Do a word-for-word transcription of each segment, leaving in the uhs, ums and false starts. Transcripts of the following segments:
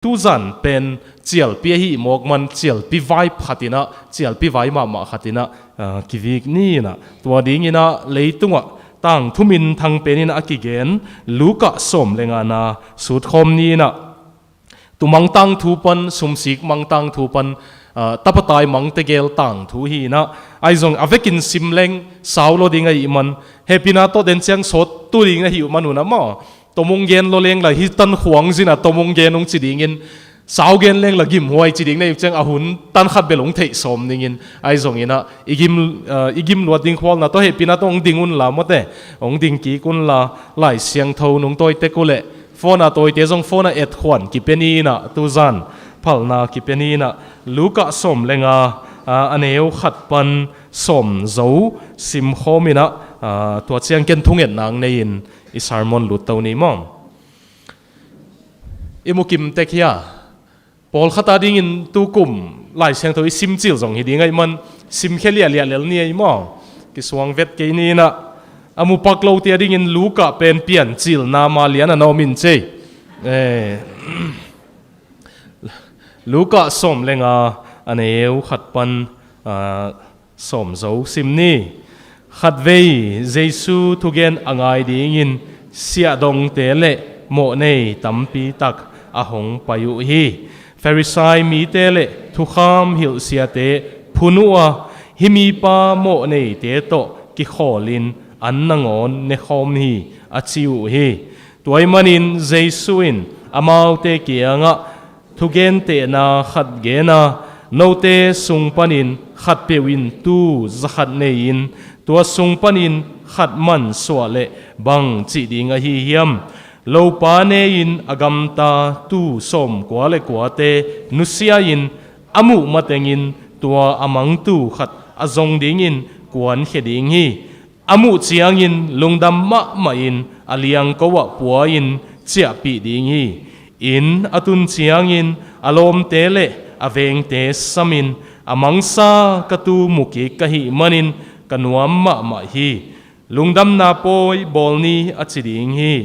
tuzan pen cialpi ahi mawk man cialpi vai khatinah, cialpi vai mahmah khatinah, ah, kivik ninah. Tua dinginah leitungah tangthu minthang peninah a kigen Luka sawm le ngana sutkhawm ninah. Tumang tangthu pan, sumsik mang tangthu pan, ah, tapatai mang tegel tangthu hinah. Ahi zong a vekin sim leng sau lo ding ahi man, hehpihna tawh den ciang sawt tu ding ahi uh manunah maw. Tomung gen lo leng la hi tan khuang zina tomung gen ung ci dingin, sau gen leng la gimhuai ci ding na uk ciang a hun tan khat bel ung theih sawm dingin, ahi zonginah i gim, ah, i gim luat ding khualna tawh hehpihna tawh ung ding unla mawte, ung ding kik unla, Lai Siangtho nung tawi tek uhleh phone a tawite zong phone a et khuan kipe ninah, tuzan phalna kipe ninah. Luka sawm le nga, ah, a neu khat pan sawm zo simkhawminah, ah, tua ciang ken thungetna ang nei-in i sermon lutto ni maw? I mukim tek hia? Pawlkhat a dingin tukum Lai Siangtho i simcil zong hi ding ahi man, simkhia liahliah lel ni ahi maw? Kisuang vet kei ninah. A mupak lote a dingin Luka pen Piancilna ma lian a na om in cei. Eh, Luka sawm le nga, a neu khat pan, ah, sawm zo sim ni. Khatvei Jesu thugen a ngai dingin siahdongte le mawhnei tampi tak a hong pai uh hi. Farisai mite le thukham hilhsiate phun uh a, hih mipa mawhneite tawh kikhawlin an nangawn nekhawm hi, a ci uh hi. Tua ahih manin Jesu in amaute kiangah thugentehna khat gen a, note sung panin khatpeuh in tuu zakhat nei-in, tua sung panin khat mansuah leh bang cih ding ahi hiam? Lopa ne-in a gamta tuu sawmkua le kuate nusia-in a muh matengin tua a mang tuu khat a zong dingin kuankhia ding hi. A muh ciangin lungdam mahmahin a liangko ah pua-in ciahpih ding hi. Inn a tun ciangin a lawmte le a vengte samin, a mangsa ka tuu mu kik ka hih manin ka nuam mahmah hi. Lungdamna pawi bawl ni, a ci ding hi.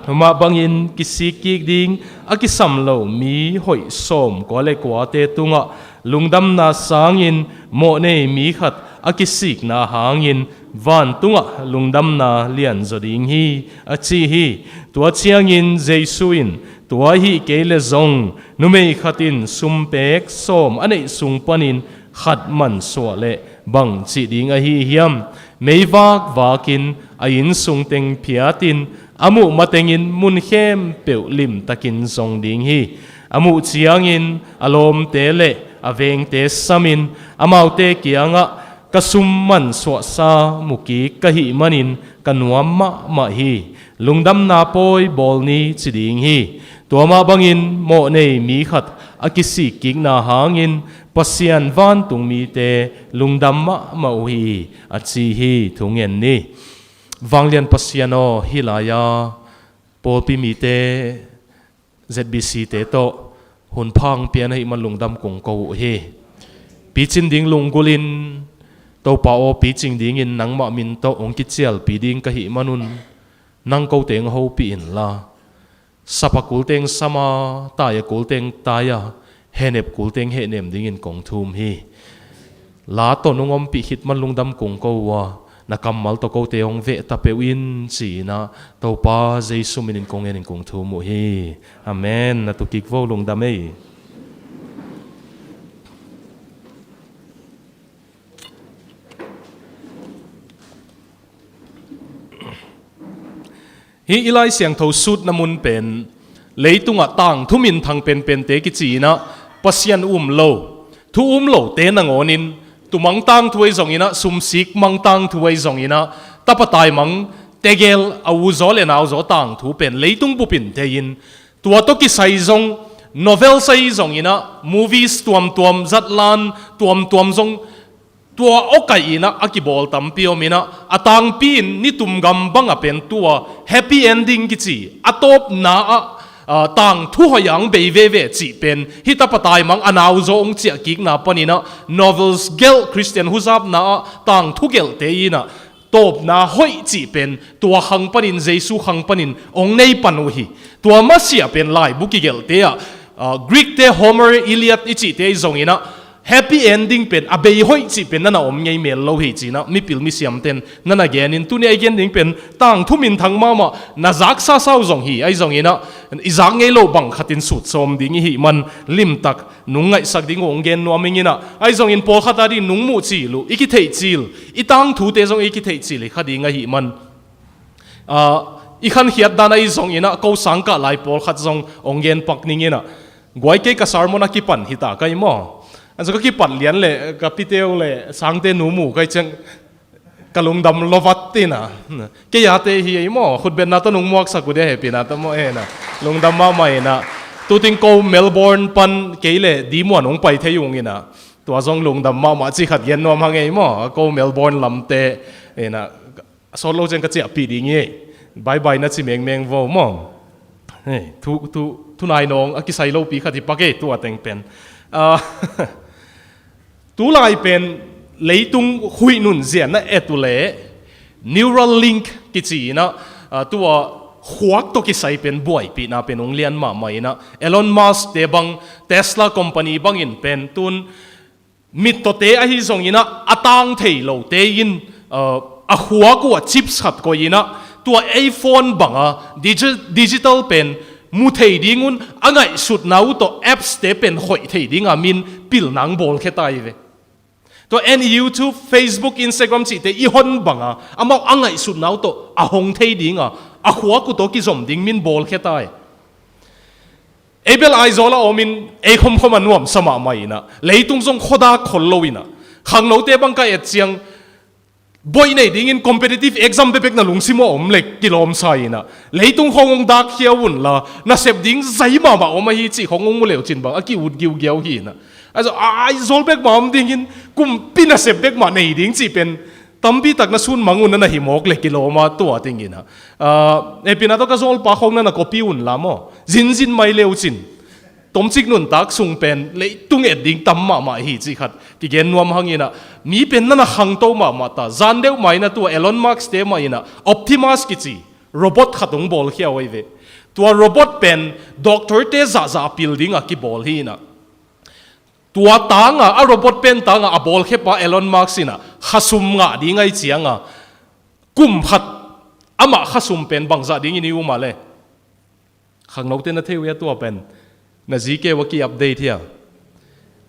Tua mah bangin kisik kik ding a kisam lo mi hoih sawmkua le kuate tungah lungdamna sangin mawhnei mi khat a kisikna hangin vantungah lungdamna lianzaw ding hi, a ci hi. Tua ciangin Jesu in, tua ahih kei leh zong numei khat in sumpek sawm a neih sung panin khat mansuah leh bang cih ding ahi hiam? Meivak vakin a inn sung teng phiatin a muh matengin mun khempeuh limtakin zong ding hi. A muh ciangin a lawmte le a vengte samin amaute kiangah, ka sum mansuahsa mu kik ka hih manin ka nuam mahmah hi. Lungdamna pawi bawl ni, ci ding hi. Tua mah bangin mawhnei mi khat a kisik kikna hangin Pasian vantung mite lungdam mahmah uh hi, a ci hi. Thungen ni. Vanglian Pasian aw, hih lai-a pawlpi mite, Z B C te tawh hun pha hong pia na hih man lungdam kong ko uh hi. Picin ding lunggulhin, Topa aw, picing dingin nangmah min tawh hong kicialpi ding ka hih manun nang kote hong hopih inla, sap a kulteng sam a, tai a kulteng tai a, hehnep kulteng hehnem dingin kong thum hi. La tawh nong ompih khit man lungdam kong ko uh a, na kammal tawh kote hong veh ta peuh in, ci-in ah Topa Jesu minin kong ngenin kong thum uh hi. Amen. Na tu kik vo, lungdam ei. Hih i Lai Siangtho sutna mun pen leitungah tangthu minthang penpente kici-in ah, Pasian um lo, thu um lote nangawnin, tumang tangthu ahi zongin ah, sumsik mang tangthu ahi zongin ah, tapa taimang tegel a u zaw le nau zaw tangthu pen leitung bupin thei-in, tua tawh kisai zong, novels ahi zongin ah, movies tuamtuam, zatlan tuamtuam zong, tua awkaih in ah a kibawl tampi om in ah, a tangpi in nitum gam bangah pen tua happy ending kici, a tawpna ah, ah, tangthu hoih a hong bei veve cih pen, hih tapa taimang a nau zaw hong ciahkikna panin ah, novels gelh, Khristian huzapna ah tangthu gelhte in ah, tawpna hoih cih pen tua khang panin, Jesu khang panin hong nei pan uh hi. Tua masiah pen laibu kigelhte ah, Greek te Homer Iliad i cihte i zong inah happy ending pen a bei hoih cih pen nana om ngei mel lo hi cinah mipil misiamten nana genin tuni a i gen ding pen tangthu minthang mahmah na zaksa sau zong hi ahi zong inah i zak ngei lo bang khatin sutsawm ding i hih man limtak nung ngaihsak ding uh hong gen nuam ing inah ahi zongin pawlkhat a dih nung muh cil uh i kitheih cil i tangthute zong i kitheih cil hi kha ding ahih man i khankhiat dan ahi zong inah ko sangkah lai pawlkhat zong hong gen pak ning inah guai kei ka sermon a kipan hita kai maw? Anso ka kipat lian le ka piteu le sangte nu mu kai ciang ka lungdam lovat tina kei ate hi ei maw? Khutbetna tawh nung muaksak uh dia hepina tawh maw ena lungdam mahmah inah tuting ko Melbourne pan kei le dimuan hong pai thei ung inah tua zong lungdam mahmah cih khat gen nuam hang ei maw? Ko Melbourne lamte inah a sawt lo ciang ka ciahpih ding hi. Bye bye na ci mengmeng vo maw? Thu, thu, thunai nawng a kisai lopi khat hi pak ei tua teng pen. Tulai pen leitung huih nun zian na et uh le Neuralink kici inah tua khuak tawh kisai pen buaipihna pen hong lian mahmah inah Elon Musk te bang Tesla company bangin pen tun mittawte ahi zong inah a tang thei lote in a khuak uh a chips khat koih inah tua iPhone banga digital pen mu thei dingun a ngaihsutna uh tawh apps te pen khoih thei dinga min pilnang bawlkhia ta hi ve. Tua en YouTube, Facebook, Instagram cihte i hon banga amau a ngaihsutna uh tawh a hong thei dinga a khuak uh tawh kizom ding min bawlkhia ta hi. Ei bel Aizawl a omin ei khomkhom a nuamsa mahmah inah leitung zong khuadak khol lo inah khangnote bang ka et ciang boih nei dingin competitive exam bekbek na lungsim a om le kilawmsa inah leitung khong hong dakkhia unla nasep ding zai mahmah om ahi cih khong hong mu leucin bang a ki-ut giugiau hi inah Aizawl bekmah om dingin kumpi nasep bekmah nei ding cih pen tampi tak na sun mang un na na hi mawk le kilawma tua dingin a hepina tawh ka zawlpa khong na na kopi unla maw? Zinzin mai leucin tomcik nuntak sung pen leitung et ding tam mahmah hi cih khat kigen nuam hang inah mi pen na na khangto mahmah ta. Zan deuh mah inah tua Elon Musk te mah inah Optimus kici robot khat hong bawlkhia uh ahi ve. Tua robot pen doctor te zahzah a pil dinga kibawl hi inah tua tanga a robot pen tanga a bawlkhepa Elon Musk inah khasum ngah ding ahi cianga kum khat amah khasum pen bangzah dingin i um a le khangnote na thei uh a tua pen na zikeu a ki-update hia?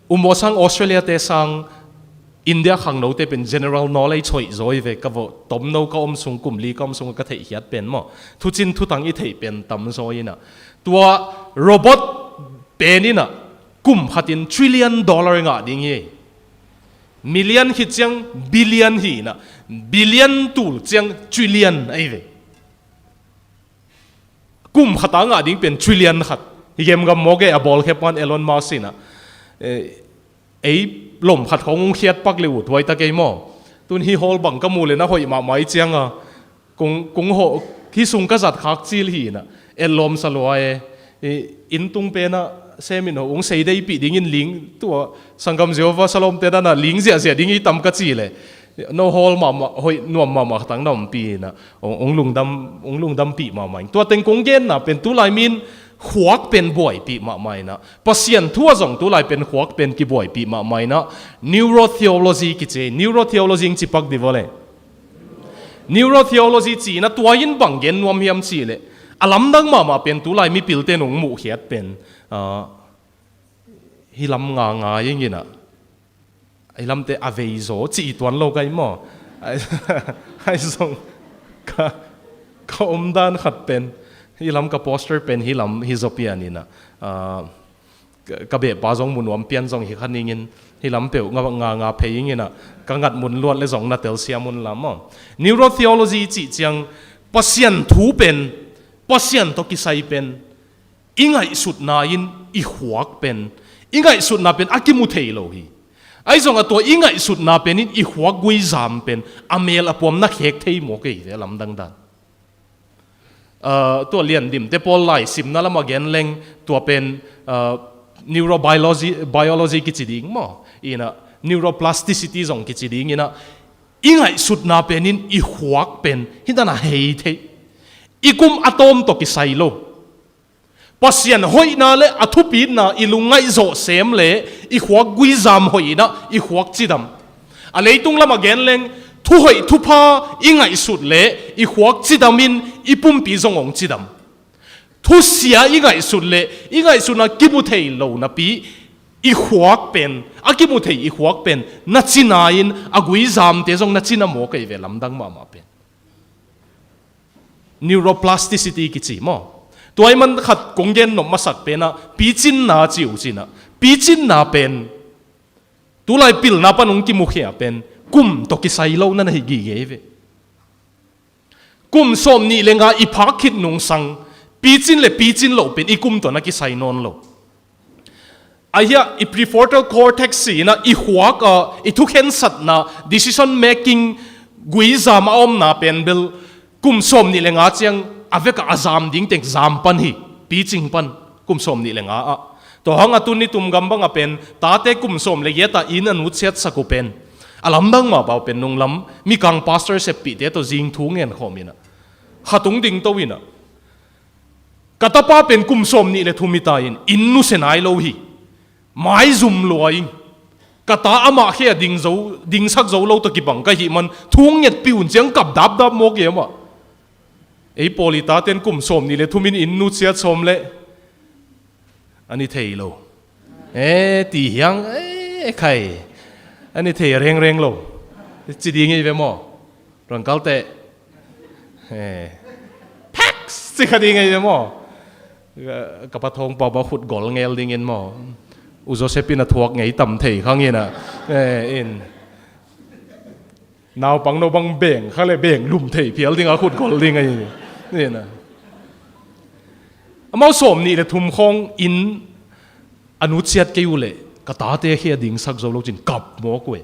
Umawsang Australia te sang India khangnote pen general knowledge hoih zaw hi ve ka vawh tomno ka om sung kum li ka om sung ka theihkhiat pen maw? Thucin thutang i theih pen tamzaw inah tua robot pen inah kum khatin trillion dollar ngah ding hi. Million khit ciang billion hi inah billion tul ciang trillion ahi ve. Kum khata ngah ding pen trillion khat hi gemgam mawk e a bawlkhepan Elon Musk inah ei lom khat khong hong khiat pak le uh thuai ta kei maw? Tun hi hawl bang ka mu le na hoih mahmah i cianga kung, kung hawh hi sung ka zat khak cil hi inah etlawm salua e. Inn tung penah semin ho hong sei deihpih dingin ling tua sanggam Jehovah Shalom te dana ling ziahziah ding i tam ka ci le no hawl mahmah hoih nuam mahmah khatang na ompi inah hong lungdam hong lungdampih mahmah in tua teng kong genna pen tulai min khuak pen buaipih mahmah inah Pasian thu a zong tulai pen khuak pen kibuaipih mahmah inah neurotheology kici. Neurotheology in cipak di vawle neurotheology ci inah tua in bang gen nuam hiam cih leh a lamdang mahmah pen tulai mipilte nong muhkhiat pen hi lam nganga inginah hi lamte a veizaw cih i tuan lo kai maw? Ai zong ka, ka omdan khat pen hi lam ka poster pen hi lam hi zaw pian inah ka behpa zong mu nuam pian zong hi kha ningin hi lam peuh nga, nga, nga phei inginah ka ngat mun luat le zong na telsiam un la maw? Neurotheology cih ciang Pasian thu pen Pasian tawh kisai pen i ngaihsutna in i khuak pen i ngaihsutna pen a kimu thei lo hi. Ahi zongah tua i ngaihsutna pen in i khuak guizam pen a mel a puam na khek thei maw kei ve a lamdang dan. Tua lian dimte pawl lai simna lamah gen leng tua pen neurobiology biology kici ding maw inah neuroplasticity zong kici ding inah i ngaihsutna pen in i khuak pen hi dan a hei thei. I kum a tawm tawh kisai lo. Pasian hoihna le a thupitna i lungngaih zawh sem le i khuak guizam hoih in ah i khuak cidam. A leitung lam a gen leng, thuhoih thupha i ngaihsut le i khuak cidam in i pumpi zong hong cidam. Thusia i ngaihsut le i ngaihsutna kimu thei lo napi i khuak pen, a kimu thei i khuak pen na cina in a guizamte zong na cina maw kei ve, lamdang mahmah pen. Neuroplasticity kici maw? Tua i man khat kong gen nop masak pen ah picinna ci uh cin ah, picinna pen tulai pilna pan hong kimukhia pen kum tawh kisai lo na na hi gige ve. Kum sawm nih le nga i phak khit nungsang picin le picin loh pen i kum tawh na kisai nawn lo. Ahi ah i prefrontal cortex ci-in ah i khuak a i thukhensatna, decision making, guizam a omna pen bel kum sawm nih le nga ciang a vek ah a zam ding teng zam pan hi, picing pan, kum sawm nih le nga ah. Tua hang a tuni tum gam bang a pen tate kum sawm le giat ah inn a nutsiatsak uh pen a lamdang mah pau pen nunglam mikang pastor seppihte tawh zing thu ngen khawm in ah, khatung ding to in ah, ka tapa pen kum sawm nih le thum hi ta in inn nusia nai lo hi. Maizum lua ing. Ka ta amah khe a ding zo, dingsak zo lo tawh kibang ka hih man thu ngetpih un ciang kap dapdap mawk hi amah. Ei pawl i taten kum sawm nih le thum in inn nutsiat sawm le a ni thei lo. E, ti hiang, e, khai. A ni thei rengreng lo. Ci ding hi ve maw? Rangkalte. E. Pax! Ci kha ding hi ve maw? Ka pa Thawngpau bang khut gol ngel dingin maw? U Joseph in a thuak ngei tam thei khang in ah. E, in. Naupang no bang beng kha le beng lum thei phial ding a khut gol ding ahi. Ni na. Amau sawm nih le thum khawng inn a nutsiat kei uh leh ka tate khe a dingsak zo lo cin kap mawk uh e.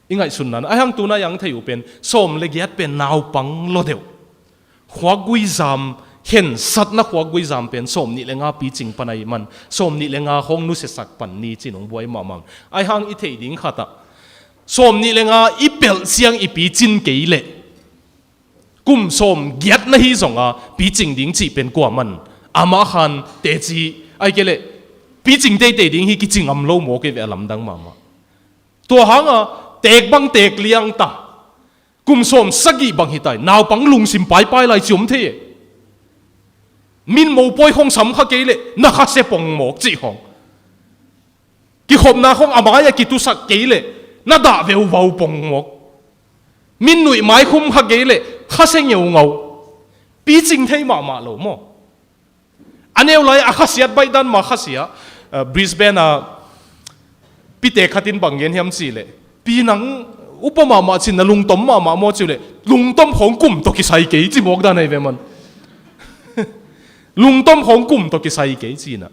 I ngaihsutna na, ahi hang tuna i ang thei uh pen sawm le giat pen naupang lo deuh. Khuak guizam, khensatna khuak guizam pen sawm nih le nga picing pan ahi man, sawm nih le nga khawng nusiasak pan ni cin hong buai mahmah. Ahi hang i theih ding khat ah sawm nih le nga i pelh ciang i picin kei leh kum sawm giat na hi zong a picing ding cih pen kua man, amah khan teci, ahih kei leh picing teitei ding hi kici ngam lo maw kei ve, a lamdang mahmah. Tua hang a teek bang teek liang ta. Kum sawm sagih bang hi ta hi, naupang lungsim paipai lai ci om thei e. Min mopawi khawng sam kha kei leh na khasia pong mawk cih khawng. Kikhopna khawng a mai-ah kitusak kei leh na dah veuvau pong mawk. Min nuih mai khum kha kei leh khasia ngeungau. Picing thei mahmah lo maw? A neu lai a khasiat baih dan mah khasia. Eh, Brisbane a pite khat in bang gen hiam cih leh, pi nang upa mahmah cin na lungtom mahmah maw ci uh leh, lungtom khawng kum tawh kisai kei ci mawk dan ahi ve man. Lungtom khawng kum tawh kisai kei ci-in ah.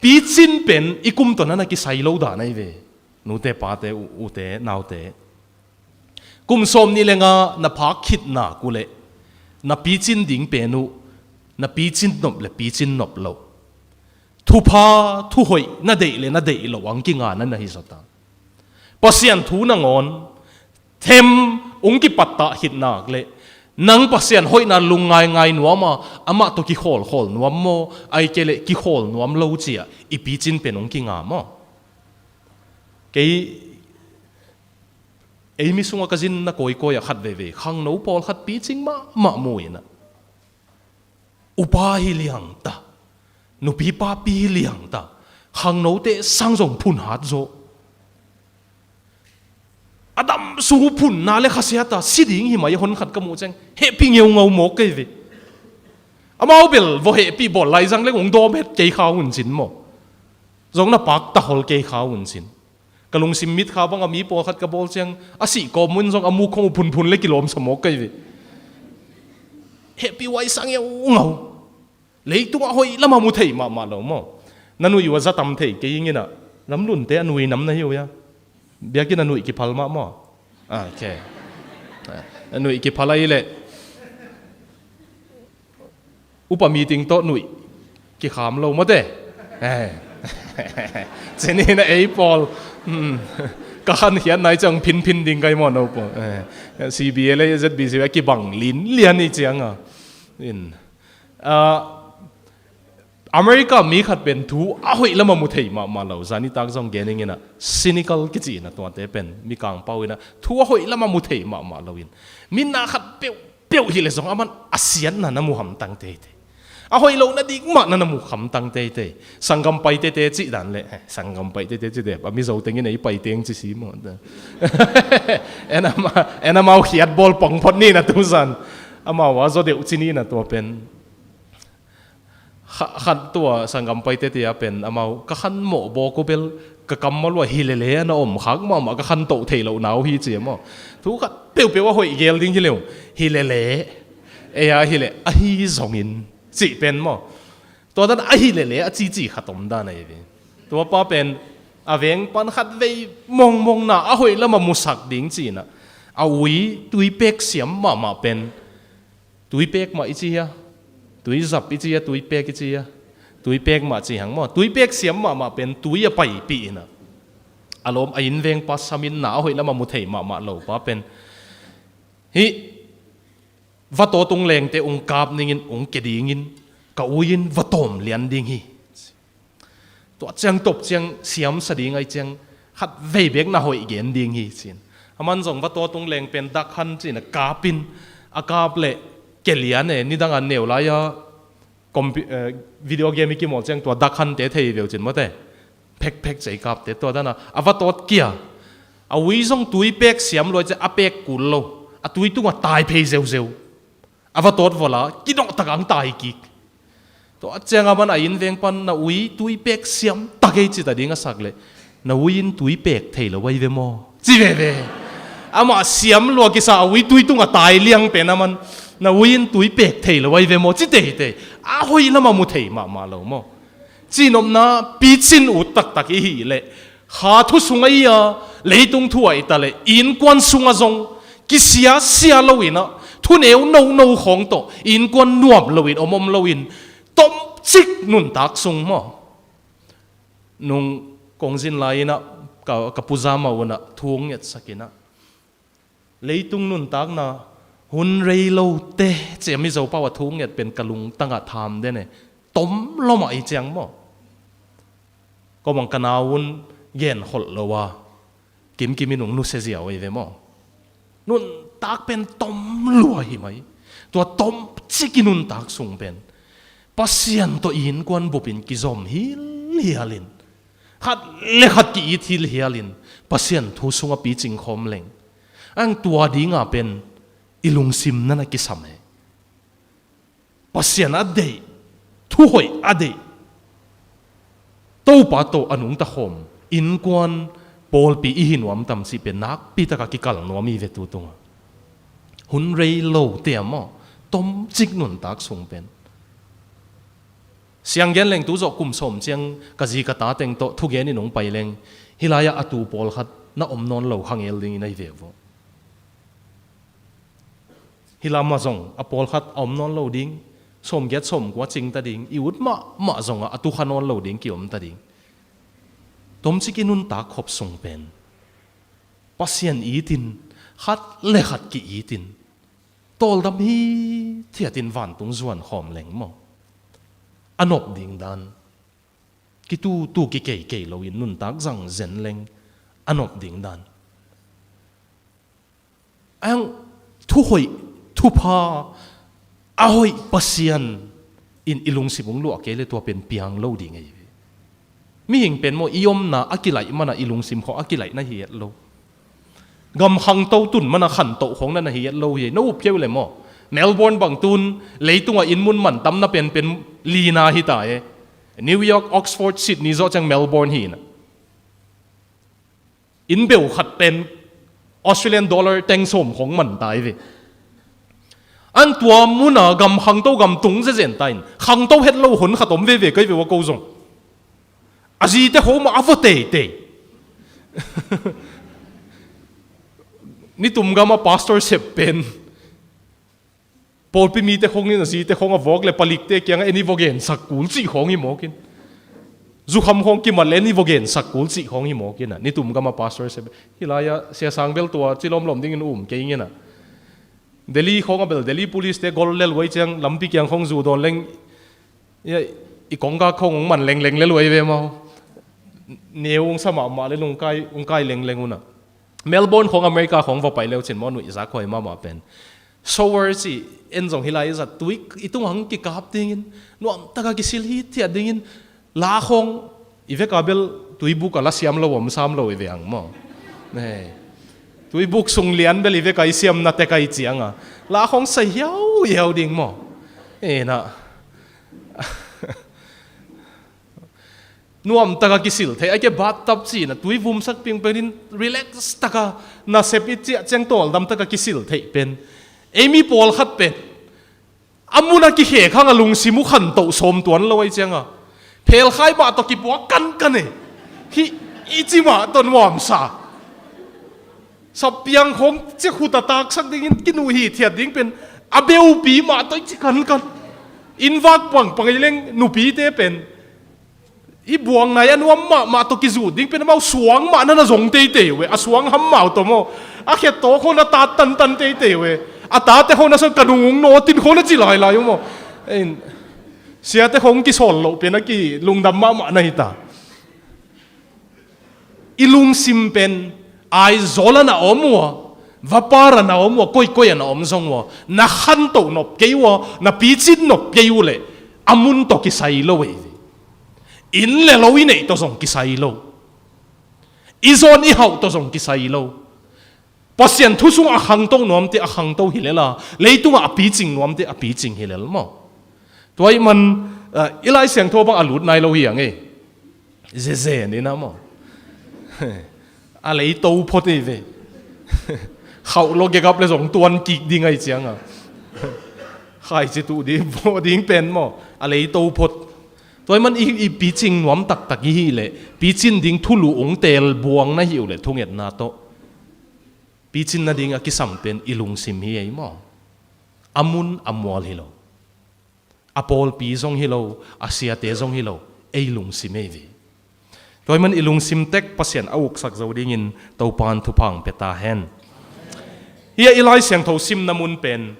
Picin pen i kum tawh na na kisai lo dan ahi ve. Nute pate, u-, ute naute. Kum sawm nih le nga na phak khit nak uh leh na picin ding pen uh na picin nop le picin nop lo. Thupha, thuhoih na deih le na deih lo ang kinga na na hi zaw ta. Pasian thu nangawn them ung kipattah khit nak leh nang Pasian hoihna lungngaingai nuam a, amah tawh kikhawlkhawl nuam maw, ahih kei leh kikhawl nuam lo ci-ah i picin pen ung kinga maw? Kei, ei mi sungah ka zin na kawikawi ah khat veivei khangno pawlkhat picing mahmah mu-in ah, upa hi liang ta, nupi papi hi liang ta, khangnote sang zong phun hat zaw. A dam sung uh phunna le khasia ta, si ding hi mai, hon khat ka muh ciang hehpih ngeungau mawk kei ve. Amau bel vawh hehpih bawl lai zang leng ung dawm het kei kha un cin maw? Zong na pak ta hol kei kha un cin. Ka lungsim mit kha bang a mi pawlkhat ka bawl ciang a sih kawm un zong a muk khong uh phunphun le kilawmsa mawk kei ve. Hehpih huai sa ngeungau. Leitungah hoih lamah mu thei mahmah lo maw? Na nuih uh a za tam thei kei ing in ah, ramlunte a nuih nam na hi uh hia? Biakinn a nuih kiphal mah maw? Ah, okay. A nuih kiphal ahih leh upa meeting tawh nuih kikham lo mawte. Eh. Cini na ei pawl. Hmm. Ka khankhiat nai ciang phinphin ding kai maw no pawl. Eh. C B A le Z B C a kibang linlian i ciang a. In. Ah, America mi khat pen thu a hoih lama mu thei mahmah lo, zanitak zong gen ing in ah, cynical kici in ah, tuate pen mikang pau in ah, thu a hoih lama mu thei mahmah lo in, mi na khat peuhpeuh hi le zong aman a siatna na mu hamtang teitei, a hoih lohna dik mah na na mu hamtang teitei. Sanggam Paite te cih dan le, eh, Sanggam Paite te cih te, a Mizo tengin ei Paite ci si maw. En amau, en amau khiat bawl pong phot ni in ah, tu zan amau a zaw deuh ci ni in ah, tua pen kha-, khan tua Sanggam Paite te a pen amau, ka khan mawh bawk uh bel ka kammal uh ah hi lele a na om khak mahmah, ka khan toh thei loh na uh hi ci a maw. Thu khat peuhpeuh a hoih gel ding hi le uh, hi lele, ei a hi le, ahi zongin cih pen maw. Tua dan a hi lele a cici khat om dan ahi ve. Tua pa pen a veng pan khat vei mongmong na a hoih lama musak ding ci in ah, a ui tuipek siam mahmah pen, tuipek mah i ci hia, tuizap i ci hia, tuipek i ci hia, tuipek mah ci hang maw, tuipek siam mahmah pen tui a paipih in ah, a lawm a innveng pa samin na a hoih lama mu thei mahmah lo pa pen, hih vatawt ung lengte ung kap ningin ung ke dingin, ka ui in vatawm lian ding hi. Tua ciang top ciang siamsa ding ahi ciang khat vei bek na hoih gen ding hi ci in. Aman zong vatawt ung leng pen Duck Hunt ci in ah kap in, a kap le ke lian e, nidang a neu lai-a compu-, eh, video game i kimawl ciang tua Duck Hunt te thei veu cin mawte. Phekphek cei kapte tua dan a, a vatawt kia, a ui zong tuipek siam lua ciang a pek kul lo, a tui tungah tai phei zeuzeu. A vatawt vawla kidawh tak ang tai kik. Tua ciang aman a innveng pan, na ui tuipek siam tak ei ci ta ding a sak le, na ui in tuipek thei lo ahi ve maw, ci veve. Amah siam lua kisa a ui tui tungah tai liang pen aman, na ui in tuipek thei lo ahi ve maw, ci teitei. A hoih lama mu thei mahmah lo maw. Cihnopna picin ut taktak i hih leh, kha thu sungah i a, leitung thu ah i ta leh, innkuan sungah zong kisiasia lo in ah, thuneu nono khawng tawh innkuan nuam lo in, om om lo in, tomcik nuntak sung maw. Nung kong zin lai in ah, ka, ka puza mah un ah thu hong ngetsak in ah, leitung nuntakna hun rei lote ci a, Mizo pau a thu nget pen ka lungtangah tham den e. Tom lua mah i ciang maw. Ko bang ka nau un gen kholh lo a, kimkim in hong nusia ziau ahi ve maw. Nuntak pen tom lua hi mai. Tua tomcik i nuntak sung pen Pasian tawh innkuan bupin kizom hilhial in, khat le khat ki-it hilhial in, Pasian thu sungah picing khawm leng, ang tua dinga pen i lungsim na na kisam e. Pasian a deih, thuhoih a deih, Topa tawh a nungta khawm innkuan, pawlpi i hi nuam tam cih pen nakpi takah kikal nuam hi ve tu tungah. Hun rei lote a maw, tomcik nuntak sung pen. Siang gen leng tu zawh kum sawm ciang ka zi ka ta teng tawh thugen in hong pai leng, hih lai-ah a tu pawlkhat na om nawn lo khangel dingin ahi ve uh. Hih lamah zong a pawlkhat a om nawn lo ding, sawmgiat sawmkua cingta ding, i ut mahmah zongah a tu kha nawn lo ding ki-omta ding. Tomcik i nuntak khop sung pen Pasian itin, khat le khat ki-itin, tawldam hithiatin vantung zuan khawm leng maw, a nop ding dan, kitutu kikeikei loin nuntak zang zen leng a nop ding dan. Ang thuhoih, thupha, a hoih Pasian in i lungsim hong luah kei le tua pen piang lo ding ahi ve. Mihing pen maw, i omna a kilaih mana i lungsim khawng a kilaih na hi et lo. Gam khangto tun mana khantoh khawng na na hi et lo hi. Na up kei uh le maw, Melbourne bang tun leitungah inn mun man tam na penpen lina hi ta e. New York, Oxford, Sydney zawh ciang Melbourne hi na. Inn beu khat pen Australian dollar teng sawm khawng man ta hi ve. An tua muna gam khangto gam tung zezen ta in, khangto het lo hun khat om veve kei ve ua ko zong. A zite khawng mah a vua teitei. Nitum gama pastor sep pen pawlpi mite khawngin a zite khawng a vawk le palikte kiangah en i vua gensak kul cih khawng hi mawkin, zukham khawng kimat le en i vua gensak kul cih khawng hi mawkin a, nitum gama pastor sep. Hih lai-ah Sia Sang bel tua ci lawmlawm dingin um kei ing in a, Delhi khawng a bel Delhi police te gol lel uai ciang lampi kiang khawng zu dawn leng, ia, I kongkak khong ung man lengleng le luai ve maw. Neu ung sa mahmah le lungkai, ung kai lengleng una. Melbourne khong America khong va pai leu cin maw, nuihzak huai mahmah pen. Shower ci en zong hi lai i zat tui i tung hang kikap dingin, nuamtaka kisil hithiat dingin, la khong i veka bel tuibuk a la siam lo om sam lo i ve ang maw. Tuibuk sung lian bel i veka i siamna tek a i cianga la khong sa hiauhiau ding maw. Ena nuamtaka kisil theih a ke bathtub cina tui vumsak pingpenin relax taka nasep i ciah ciang tawldam taka kisil theih pen ei mi pawlkhat pen a muna kikhek hanga lungsim uh khantoh sawm tuan lo ai cianga phelkhai mah tawh kipuak kankan e. Hih i ci mah tawh nuamsa. Sapiang khong ciakhuta taksak dingin kinuh hithiat ding pen a beupi mah tawh i ci kankan. Innvak pangpang i leng nupite pen i buang nai a nuam mahmah tawh kizut ding pen amau suang mah na na zong teitei uh e. A suang ham mau tawh maw, a khettaw khong na tat tantan teitei uh e. A tate khong na son ka nungung nawtin khong na ci lailai uh maw. Siate khong kisawl loh pen a kilungdam mahmah na hita. I lungsim pen Aizawl a na om ua, Vapar a na om ua, koikoi a na om zong ua, na khantoh nop kei ua, na picin nop kei uh leh a mun tawh kisai lo ei. Inn le lo i neih tawh zong kisai lo. I zawn i hauh tawh zong kisai lo. Pasian thu sungah a khangto nuamte a khangto hi lel a, leitungah a picing nuamte a picing hi lel maw. Tua ih man i Lai Siangtho bang a lut nai lo hi ang ei. Zezen ina maw. A leito phot ei ve. Khauh lo gegap le zong tuan kik ding ai cianga khaici tuh ding vawh ding pen maw, a leito phot. Tua ih man i picing nuam taktak i hih leh picin ding thulu ung tel buang na hih uh leh thungetna tawh picin nading a kisam pen i lungsim hi ei maw. A mun a mual hi lo. A pawlpi zong hi lo, a siate zong hi lo, ei lungsim ei ve. Tua ih man i lungsim tek Pasian a uksak zo dingin Topan thupha hong pia ta hen. Hia i Lai Siangtho simna mun pen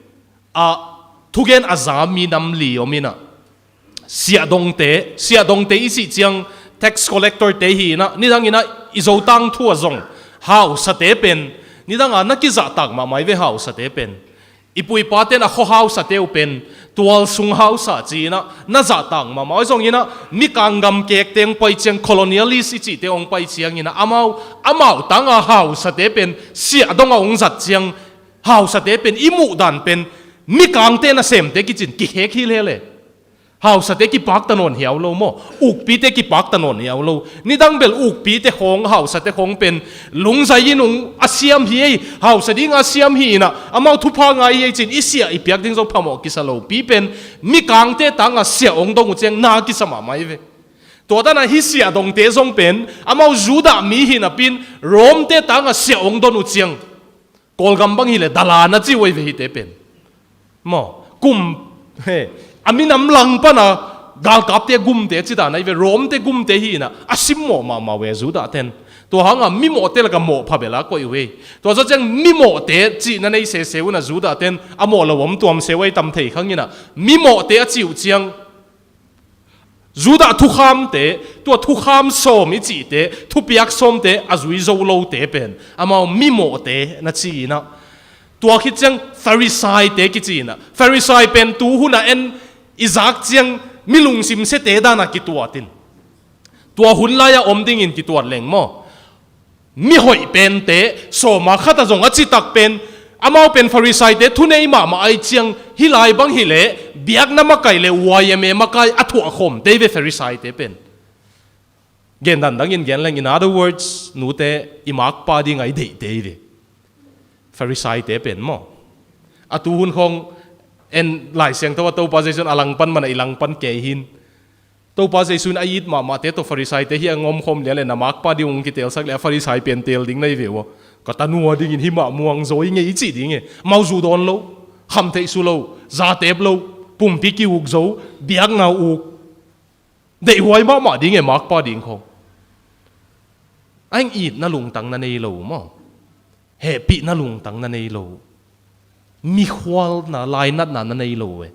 a thugen a za mi nam li om ina siahdongte, siahdongte i cih ciang tax collector te hi ina, nidang ina i Zotang thu a zong hausate pen, nidanga na kizahtak mahmah i ve hausate pen. I puipate na khuahausate uh pen tualsung hausa ci ina na zahtak mahmah i zong ina, mikang gam kekte hong pai ciang colonialist i cihte hong pai ciang ina amau, amau tanga hausate pen siahdong a hong zat ciang hausate pen i muhdan pen mikangte nasemte kicin kihek hi lele. Hausate kipakta nawn hiau lo maw? Ukpite kipakta nawn hiau lo. Nidang bel ukpite khawng hausate khawng pen lungzai in ung a siam hi ei, hausa dinga a siam hi ina amau thupha ngai hi ei cin i siah i piak ding zong phamawh kisa lo pi pen mikangte tanga siah ong dong uh ciang na kisa mahmah i ve. Tua dana hi siahdongte zong pen amau Judah mi hi napin Romte tanga siah ong don uh ciang Kawlgam bang hileh dalana ci uh ei ve hite pen. Maw, kum he a minam lang pana galkapte gumte ci dana i ve, Romte gumte hi ina a simmawh mahmah uh e Judah ten. Tua hanga mimawhte laka mawhpha bela koih uh ei. Tua zaw ciang mimawhte cihna nei sese una Judah ten a mawh lo om tuam se uh ei tam thei khang ina mimawhte a ci uh ciang Judah thukhamte, tua thukham sawm i cihte, thupiak sawmte a zui zo lote pen amau mimawhte na ci ina. Tua khit ciang Pharisaite kici ina. Pharisai pen tu huna en i zak ciang mi lungsim sete dana kituatin. Tua hun laia om dingin kituat leng maw? Mihoih pente sawma khata zong a citak pen amau pen Pharisaite thunei mahmah ai ciang hi lai bang hileh biakna makai le Y M A makai a thuahkhawm tei ve Pharisaite pen. Gen dandangin gen leng, in other words, nute i makpa ding ai deih tei ve. Pharisaite pen maw? A tuhun khong en Lai Siangtho a Topa Jesuh in a langpan mana i langpan kei hin. Topa Jesuh in a it mahmahte tawh Pharisaite hi a ngomkhawm lian le na makpa ding ung kitelsak le a Pharisai pen tel ding na i ve uh a. Ka tanua dingin himah muang zaw i ngei i cih ding e. Mauzu dawn lo, khamtheih su lo, zatep lo, pumpi ki-uk zo, biakna uk. Deihhuai mahmah ding e makpa ding khong. A eng itna lungtang na nei lo maw? Hehpihna lungtang na nei lo. Mikhualna lainatna na nei lo e.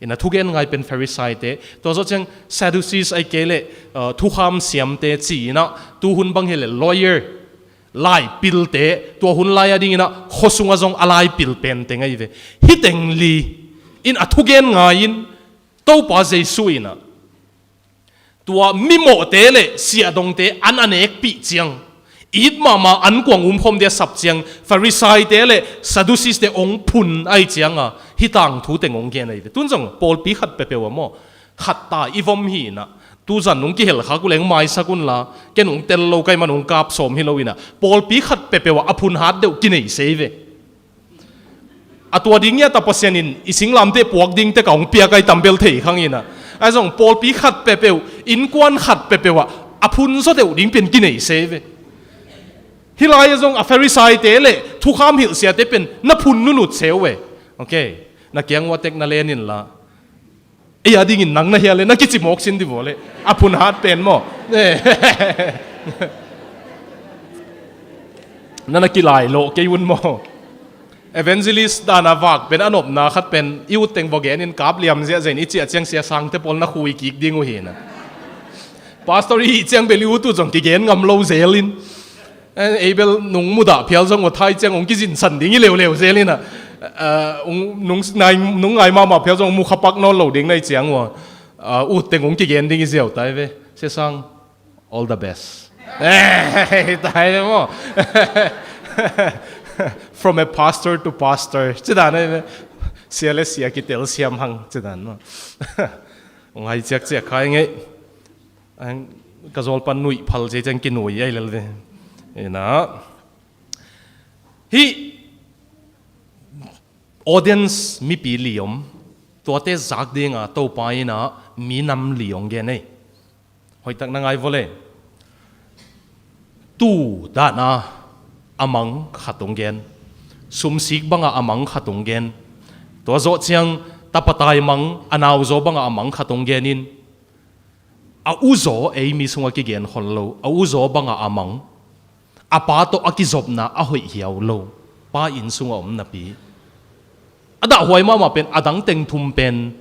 Ina thugen ngai pen Pharisaite, tua zawh ciang Sadducees ai kei leh, uh, thukham siamte ci ina, tuhun bang hi leh lawyer, laipilte, tua hun lai a ding ina, khuasung a zong a laipil pen teng ai ve. Hih teng li in a thugen ngai in, Topa Jesu ina, tua mimawhte le siahdongte an a nekpih ciang, it mahmah an kuang umkhawm dia sap ciang, Pharisaite le Sadduceeste ong phun ai cianga, hih tangthu teng ong gen ai ve. Tun zong pawlpi khat peuhpeuh a maw, khat ta i vom hi ina, tuzan nung kihel khak uh leng maisak unla, ken ung tel lo kai man ung kap sawm hi lo ina, pawlpi khat peuhpeuh a a phun hat deuh kinei sei ve. A tua ding ngiat a Pasian in i singlamteh puak ding tek a hong piak ai tambel thei khang ina. Ai zong pawlpi khat peuhpeuh, innkuan khat peuhpeuh ah a phun zaw deuh ding pen kinei se ve. Hih lai a zong a Pharisaite le thukham hilhsiate pen na phun nunut se uh e. Ok. Na kiang ua tek na len inla. Ei a dingin nang na hia le, na kici mawk sin di vua le. A phun hat pen maw. Na na kilai lawh kei un maw. Evangelist dan a vak pen a nopna khat pen i ut teng vawgen in kap liam ziahziah in i ciah ciang sia sangte pawl na khui kik ding uh hi na. Pastor i hih ciang bel i ut uh zong kigen ngam lo zel in. Eh, ei bel nung mudah phial zong uh thai ciang ong kizinsan ding i leuleu zel ina. Eh, ong nung nai, nung ngai mahmah phial zong mu khapak nawn lo ding nai ciang uh. Eh, ut teng ong kigen ding i ziau tai ve. Sesang, all the best. Eh, tai ve maw. From a pastor to pastor. Ci dan ai ve. Sia le sia kitel siam hang. Ci dan maw. Ong hai ciak ciak khai ngei. Ang ka zawlpan nuih phal cia ciang kinuih ai lel ve. Ina. Hih audience mipi li om. Tuate zak dinga Topa ina minam li ong gen ei. Hoihtak na ngai vawle. Tu dana a mang khat ong gen. Sumsik banga a mang khat ong gen. Tua zawh ciang tapatai mang a nauzaw banga a mang khat ong gen in. A uzaw ei mi sungah kigen khol lo, a uzaw bangah a mang, a pa tawh a kizopna a hoih hiau lo, pa inn sungah om napi. A dahhuai mahmah pen a dang teng thum pen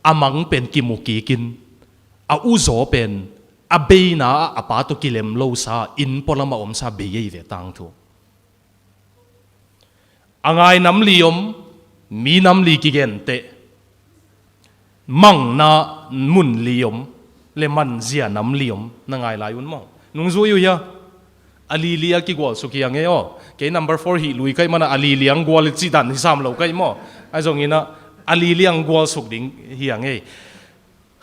a mang pen kimu kikin, a uzaw pen a beina ah a pa tawh kilem losa inn pualamah omsa bei ei ve tangthu. A ngai nam li om, mi nam li kigenteh. Mangna mun li om, le manzia nam li om, na ngai lai un maw. Nung zui uh hia, a lili a kigualsuk hi a ngei aw. Kei number four hih lui kaih mana a lili ang gual cih dan hi sam lo kaih maw. Ahi zongina, a lili ang gualsuk ding hi a ngei.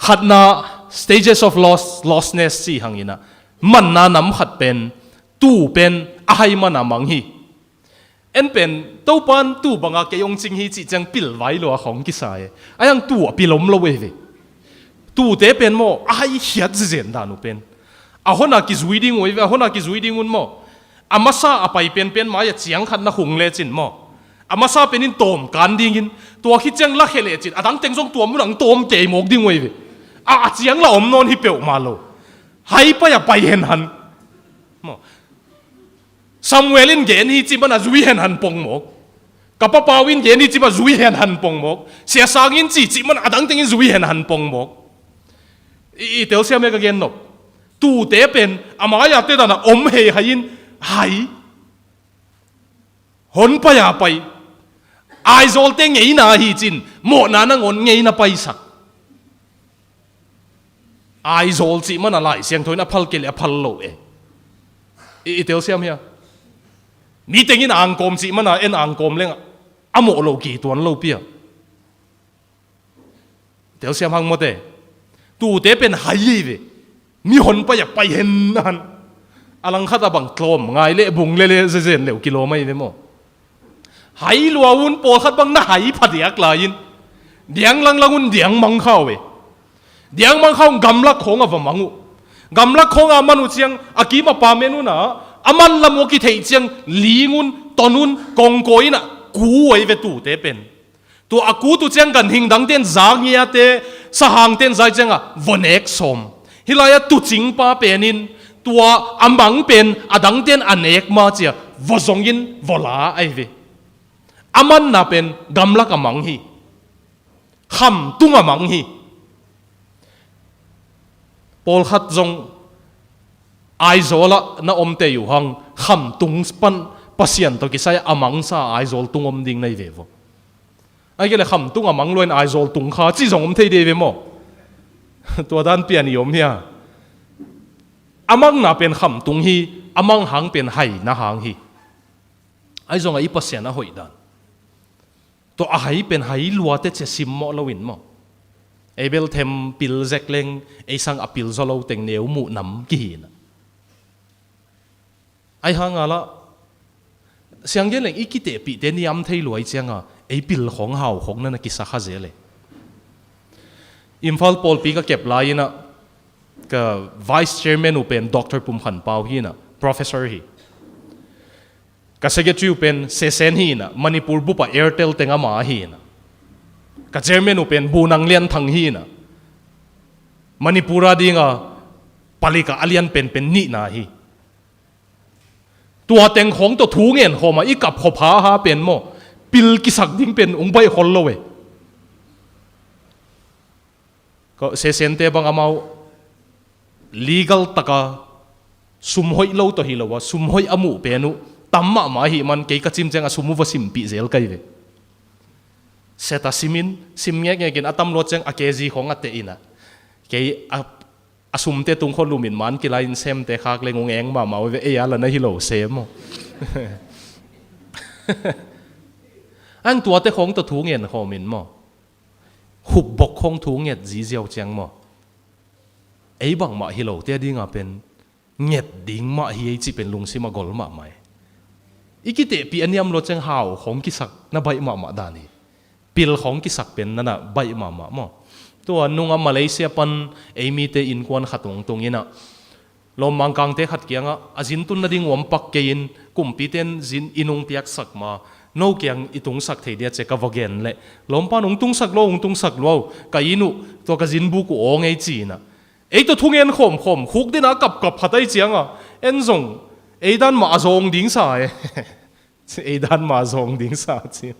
Khatna, stages of loss, lostness cih hangina. Manna nam khat pen, tu pen, a hai mana mang hi. En pen, Topan tu banga kei ong cing hi cih ciang pilvai lua khong kisa e. Ayang tu a pilom lo e ve. Tute pen maw, a hai khiat zizen dan uh pen. A hona kizui ding uh e ve, a hona kizui ding un maw. A masa a pai penpen mai a ciang khat na hung lecin maw. A masa penin tawm kan dingin, tua khit ciang la khe lecin, a dang teng zong tua mun ang tawm kei mawk ding uh e ve. A, a ciang la om nawn hi peuhmah lo. Hai pai a pai hen han. Maw. Samuel in gen hi cih mana zui hen han pong mawk. Ka papau in gen hi cih mana zui hen han pong mawk. Sia Sang in cih cih mana a dang tengin zui hen han pong mawk. I, i telsiam e ka gen nop. Tute pen, a mai-a te dana om hei hai in, hai. Hon pai a pai. Aizawlte ngeina hi cin, mawhna nangawn ngeina paisak. Aizawl cih mana Lai Siangtho in a phal kei le a phal lo e. I, i telsiam hia. Mi tengin angkawm cih mana en angkawm lengah a mawh lo ki tuan lo pia. Telsiam hang mawte. Tute pen hai ei ve. Mi hon pai a pai hen na han. A langkhat a bang tlawm ngai le bung le le zezen leu kilawm ai ve maw. Hai lua un pawlkhat bang na hai phadiak lai-in. Diang langlang un diang mang khau ve. Diang mang khau gamlak khawng a va mang uh. Gamlak khawng a man uh ciang a kim a pa men un a. A man lam uh a kitheih ciang ling un, ton un, kongkawi in a ku uh ai ve tute pen. Tua a kut uh ciang ganhing dangte in za ngiate, sahangte in zai cianga vua nek sawm. Hih lai-ah tucingpa penin tua a mang pen a dangte in a nek ma cia vua zongin vua la ahi ve. A manna pen gamlak a mang hi. Khamtung a mang hi. Pawlkhat zong Aizawl ah na om tei uh hang, khamtung pan Pasian tawh kisai a mangsa Aizawl tung om ding na hi ve vo. Ahih kei leh khamtung a mang lua in Aizawl tung kha cih zong om thei dei ve maw? Tua dan pian i om hia? A mangna pen khamtung hi, a mang hang pen haina hang hi. Ahi zongah i Pasian a hoih dan, tua a hai pen hai lua teh ci a simmawh loin maw? Ei bel them pil zek leng ei sang a pil zaw lo teng neu muh nam kihi na. Ahi hang a lah siang gen leng i kitehpihte niam thei lua i cianga ei pil khawng hau khawng na na kisa kha zel e. Imphal pawlpi ka kep lai-in ah ka vice chairman uh pen Doctor Pum Khan Pau hi na, professor hi. Ka secretary uh pen Sesen hi na, Manipur bup ah Airtel teng ama hi na. Ka chairman uh pen Bu Nang Lian Thang hi na, Manipur a dinga palika a lian penpen nihna hi. Tua teng khawng tawh thu ngen khawm a i kap khop haha pen maw, pil kisak ding pen ung baih khol lo e. Sesente bang amau legal taka sum hoih lo tawh hi lo a, sum hoih a muh pen uh tam mahmah ahih man kei ka cim ciang a sum uh va simpih zel kai ve. Set a simin sim ngekngekin a tam luat ciang a kg khawng a teh in a, kei a, a sumte tung khawh lumin man kilai in semte khak leng ung eng mahmah uh ve, ei a la na hi lo sem aw. Ang tuate khawng tawh thu ngen khawmin maw, hup bok khawng thu nget ziziau ciang maw, ei bangmah hi lote a dinga pen nget ding mah hi ei cih pen lungsim a gol mahmah e. I kitehpih a niam lo ciang hau khawng kisak na baih mahmah dan hi. Pil khawng kisak pen na na baih mahmah maw. Tua nunga Malaysia pan ei mite innkuan khat ung tung in ah, lawmmangkangte khat kiangah a zin tun nading uam pak kei in, kumpite in zin inn ung piaksak ma, no kiang i tungsak thei dia ci a ka va gen leh, lawmpan ung tungsak lua, ung tungsak lua, ka inn uh, tua ka zinbuk uh awng ei ci in ah, ei tawh thungen khawmkhawm khuk dina a kapkap khat ahi cianga, en zong ei dan mah a zawng ding sa e. Ei dan mah a zawng ding sa ci.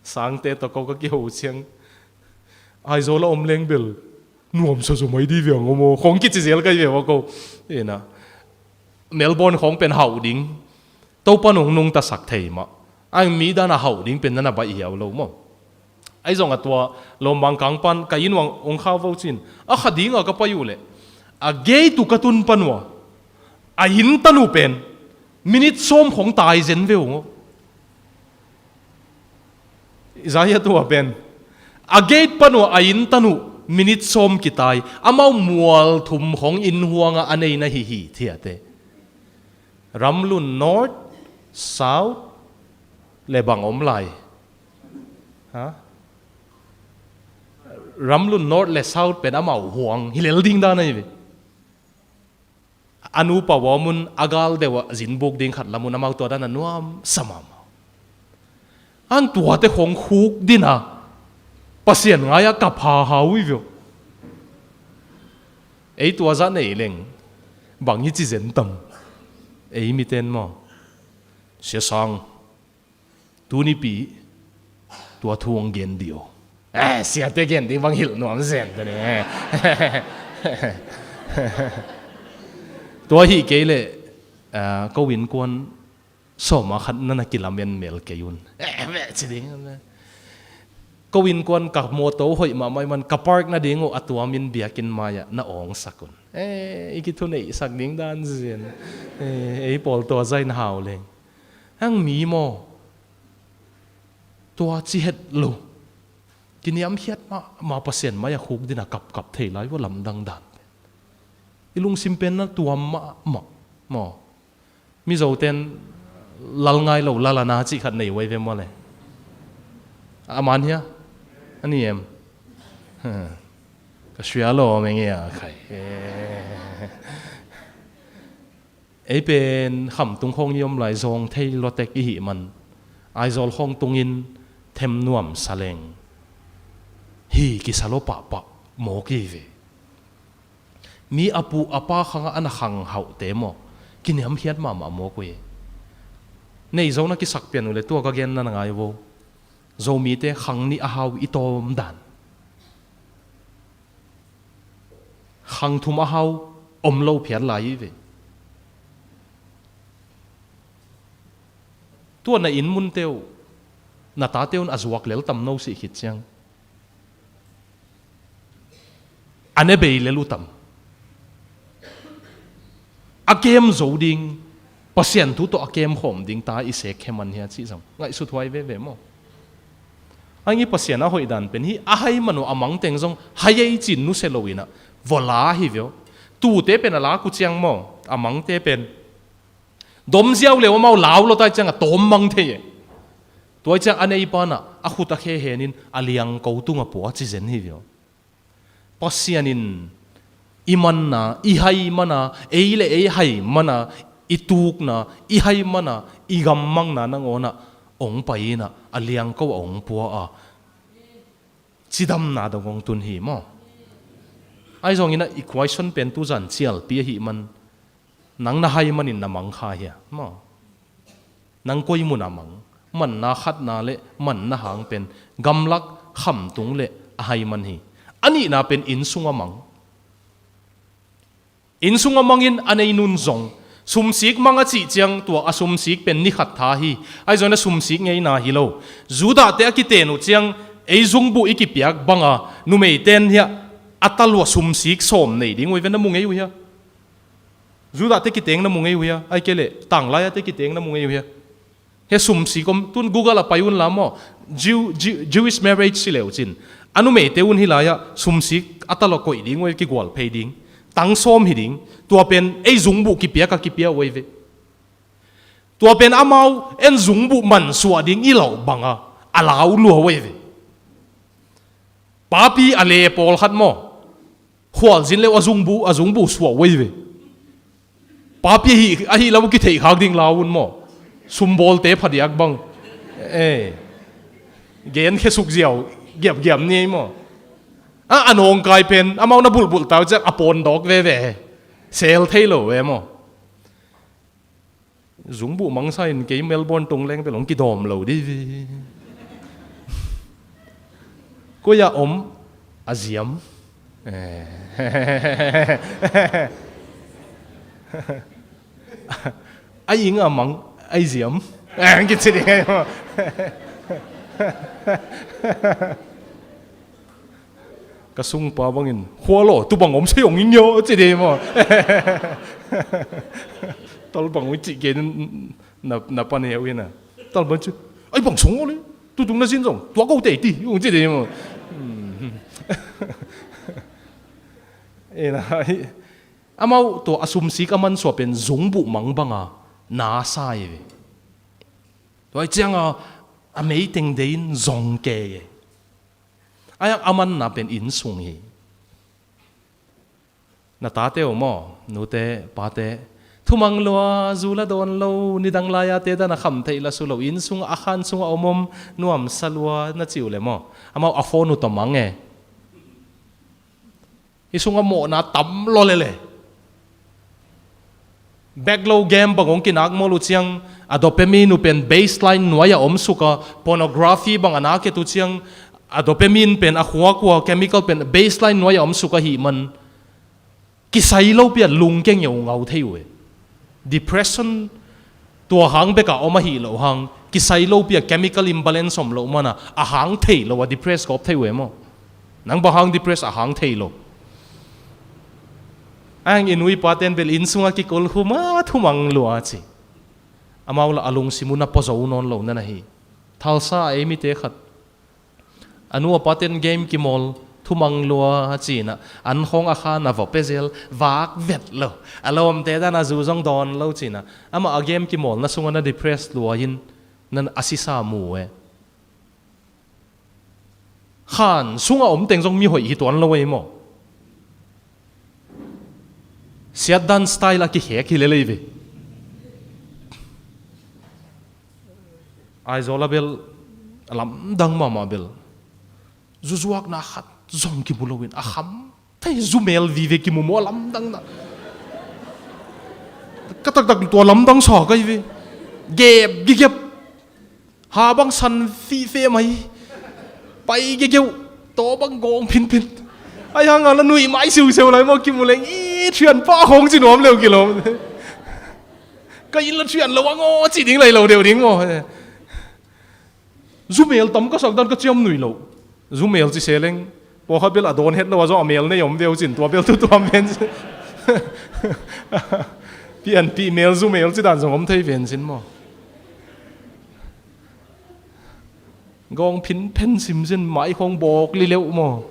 Sangte tawh ko ka kiho ciang, Aizawl a om leng bel nuamsa zaw mai di viang om aw khawng kici zel kai ve ua ko. Ina Melbourne khawng pen hauh ding, Topa nung nungtasak thei mah. Ang mi dana hauh ding pen nana baih hiau lo maw. Ahi zongah tua lawmmangkang pan ka inn uang ong khau vo cin, a kha dinga ka pai uh leh a gate uh ka tun pan uh a, a inn tan uh pen minit sawm khawng tai zen ve uh. Zai a tua pen a gate pan uh a inn tan uh minit sawm kitai, amau mual thum khawng inn huanga a neina hihi thiate. Ramlun North, South le bang om lai? Ha? Ramlun North le South pen amau huang hi lel ding dan ahi ve. A nupa uamun a gal deuh ah zinbuk ding khat lamun amau tua dan a nuam sa mahmah. Ang tuate khawng khuk dina Pasian ngai-ah kap haha uh hi vio. Ei tua zah nei leng bang hi ci zen tam? Ei miten maw, Sia Sang, tunipi tua thu hong gen dih o. Eh, siate gen ding bang hilh nuam zen te ne. Tua hi kei leh, ah, ko innkuan sawma khat na na kilamen mel kei un. Eh, meh ci ding. Ko innkuan ka mawtaw hoih mahmah man ka park nading uh a tuamin biakinn mai-ah na awngsak un. Eh, i kithuneihsak ding dan zen. Eh, ei pawl tua zain hau leng. Ang mi maw, tua ci het lo, kiniamkhiat mahmah Pasian mai-ah khuk dina kapkap thei lai ua lamdang dan. I lungsim pen na tuam mahmah maw. Mizoten lal ngai lo lal a na cih khat nei uai ve maw le. A man hia? A ni em? Ka suia lo meng ia khai. Ei pen khamtung khawng i om lai zawng thei luatek i hih man, Aizawl khawng tungin them nuam sa leng hi kisa lo pahpah mawk hi ve. Mi a pu a pa khangah a na khang hauhte maw, kiniamkhiat mahmah mawk uh hi. Nei zo na kisak pian uh le tua ka gen na na ngai vo. Zomite khang nih a hau i tawm dan, khang thum a hau om lo phiat lai hi ve. Tua na inn munte uh na tate un a zuak lel tam no sih khit ciang a ne bei lel uh tam. A kem zo ding, Pasian thu tawh a kem khawm ding ta i sek khe man hia cih zong ngaihsut huai veve maw? Ang i Pasian a hoih dan pen hi, a hai man uh a mang teng zong hai ei cin nusia lo inah vua la hi vio. Tute pen a lak uh ciang maw, a mangte pen dom ziau leu amau lau lo tai ciang a tawm mang thei e. Tuai ciang a neipa nah a khut a khe henin a liangko tunga pua ci zen hi vio. Pasian in i manna, i hai mana, ei le ei hai mana, i tukna, i hai mana, i gammangna nangawnah ong pai inah a liangko a ong pua a cidamna dong ong tun hi maw? Ahi zonginah i question pen tuzan cialpi ahi man, nang na hai manin na mang kha hia maw? Nang koi muna mang? Manna khatna le manna hang pen gamlak khamtung le a hai man hi. A nihna pen inn sunga mang. Inn sunga mangin a nei nun zong sumsik mang a cih ciang tua a sumsik pen ni khat tha hi. Ahi zongin a sumsik ngeina hi lo. Judahte a kiten uh ciang ei zungbuh i kipiak banga numeiten hiah a talua sumsik sawm nei ding uh i ven na mu ngei uh hia? Judahte kiteng na mu ngei uh hia? Ai kei leh tanglaiate kiteng na mu ngei uh hia? He sumsik om tun Google a pai un la maw? Jew, Jew, Jewish marriage si leu cin a numeite un hi lai-ah sumsik a talua koih ding uh ei, kigual phei ding. Tang sawm hi ding. Tua pen ei zungbuh kipiak a kipia uh ei ve. Tua pen amau en zungbuh mansuah ding i lauh banga a lau lua uh ei ve. Papi a le pawlkhat maw? Khualzin leu a zungbuh, a zungbuh suah uh ei ve. Papi ahi, ahi lam uh kitheihkhak ding lau un maw? Sumbawlte phadiak bang. Eh. Gen khesuk ziau giapgiap ni ei maw? A, a nawngkai pen amau na bulhbulh tau ciak a pawndawk veve. Sel thei lo ve maw? Zungbuh mangsa in kei Melbourne tung leng bel hong kidawm lo dih vi. Koi-ah om a ziam. Eh. A ing a mang a i ziam. Eh, kici ding ai maw? Ka sungpa bangin, "Khua law, tu bang om sei ong ing yo," ci dei maw? Tal bang ui cih kei na, na pan heu hi na. Tal bang ci, "Ai bang sung ole, tu tung na sin zong tua ko tei ti," ung ci dei maw? Hmm. E na, amau tua a sumsik a mansuah pen zungbuh mang banga na sa hi ve. Tua cianga a meiteng deiin zong kei e. Ai a manna pen inn sung hi. Na tate uh maw, nute pate, thumang lua, zu la dawn lo, nidang lai-a te dan a kham theih la su lo, inn sung a khan sung a om om, nuamsa lua na ci uh le maw? Amau a phone uh tawh mang e. Hih sungah mawhna tam lua lele. Backlow game bang hong kinak mawl uh ciang a dopamine uh pen baseline nuai-ah om suk a, pornography bang a nak et uh ciang a dopamine pen a khuak uh a chemical pen baseline nuai-ah om suk ahih man kisai lopi a lungkia ngeungau thei uh e. Depression tua hang beka om ahi loh hang, kisai lopi a chemical imbalance om loh mana a hang thei lo a depress kawp thei uh e maw? Nang bang hang depress a hang thei lo? Ang i nuipa ten bel inn sunga kikulkhum a thumang lua ci. Amau lah a lungsim uh na pua zo nawn lo na na hi. Thalsa a ei mite khat a nu a pa ten game kimawl, thumang lua cinah an khawng a khan a va pia zel, vak vet lo, a lawmte dan a zu zong dawn lo cinah amah a game kimawlna sungah na depress lua in nan a sisa mu e. Khan sungah om teng zong mi hoih hi tuan lo ei maw? Siatdan style a kikhek hi lelei ve. Aizawl a bel a lamdang mahmah bel. Zuzuakna khat zong kimu loin a kham thei, zumel vive kimu maw a lamdang na. Ka taktak tua lamdang sa kai ve. Gep gigep. Ha bang san fihfeh mai. Pai gegeuh, tua bang gawng phinphin. Ai hanga la nuih mai siuseu lai maw, kimu leng i thian pa khong ci nuam leu kilawm. Ka inn la thian lo ang aw ci ding lai lo deuh ding maw. Zumel tam ka sak dan ka ciam nuih lo. Zumel ci se leng, pawlkhat bel a dawn het lo a zong a mel nei om deuh cin, tua bel tu tuam ven cin. Pianpih mel zumel ci dan zong om thei ven cin maw. Gawng phinphen simsin mai khong bawk lileuh maw.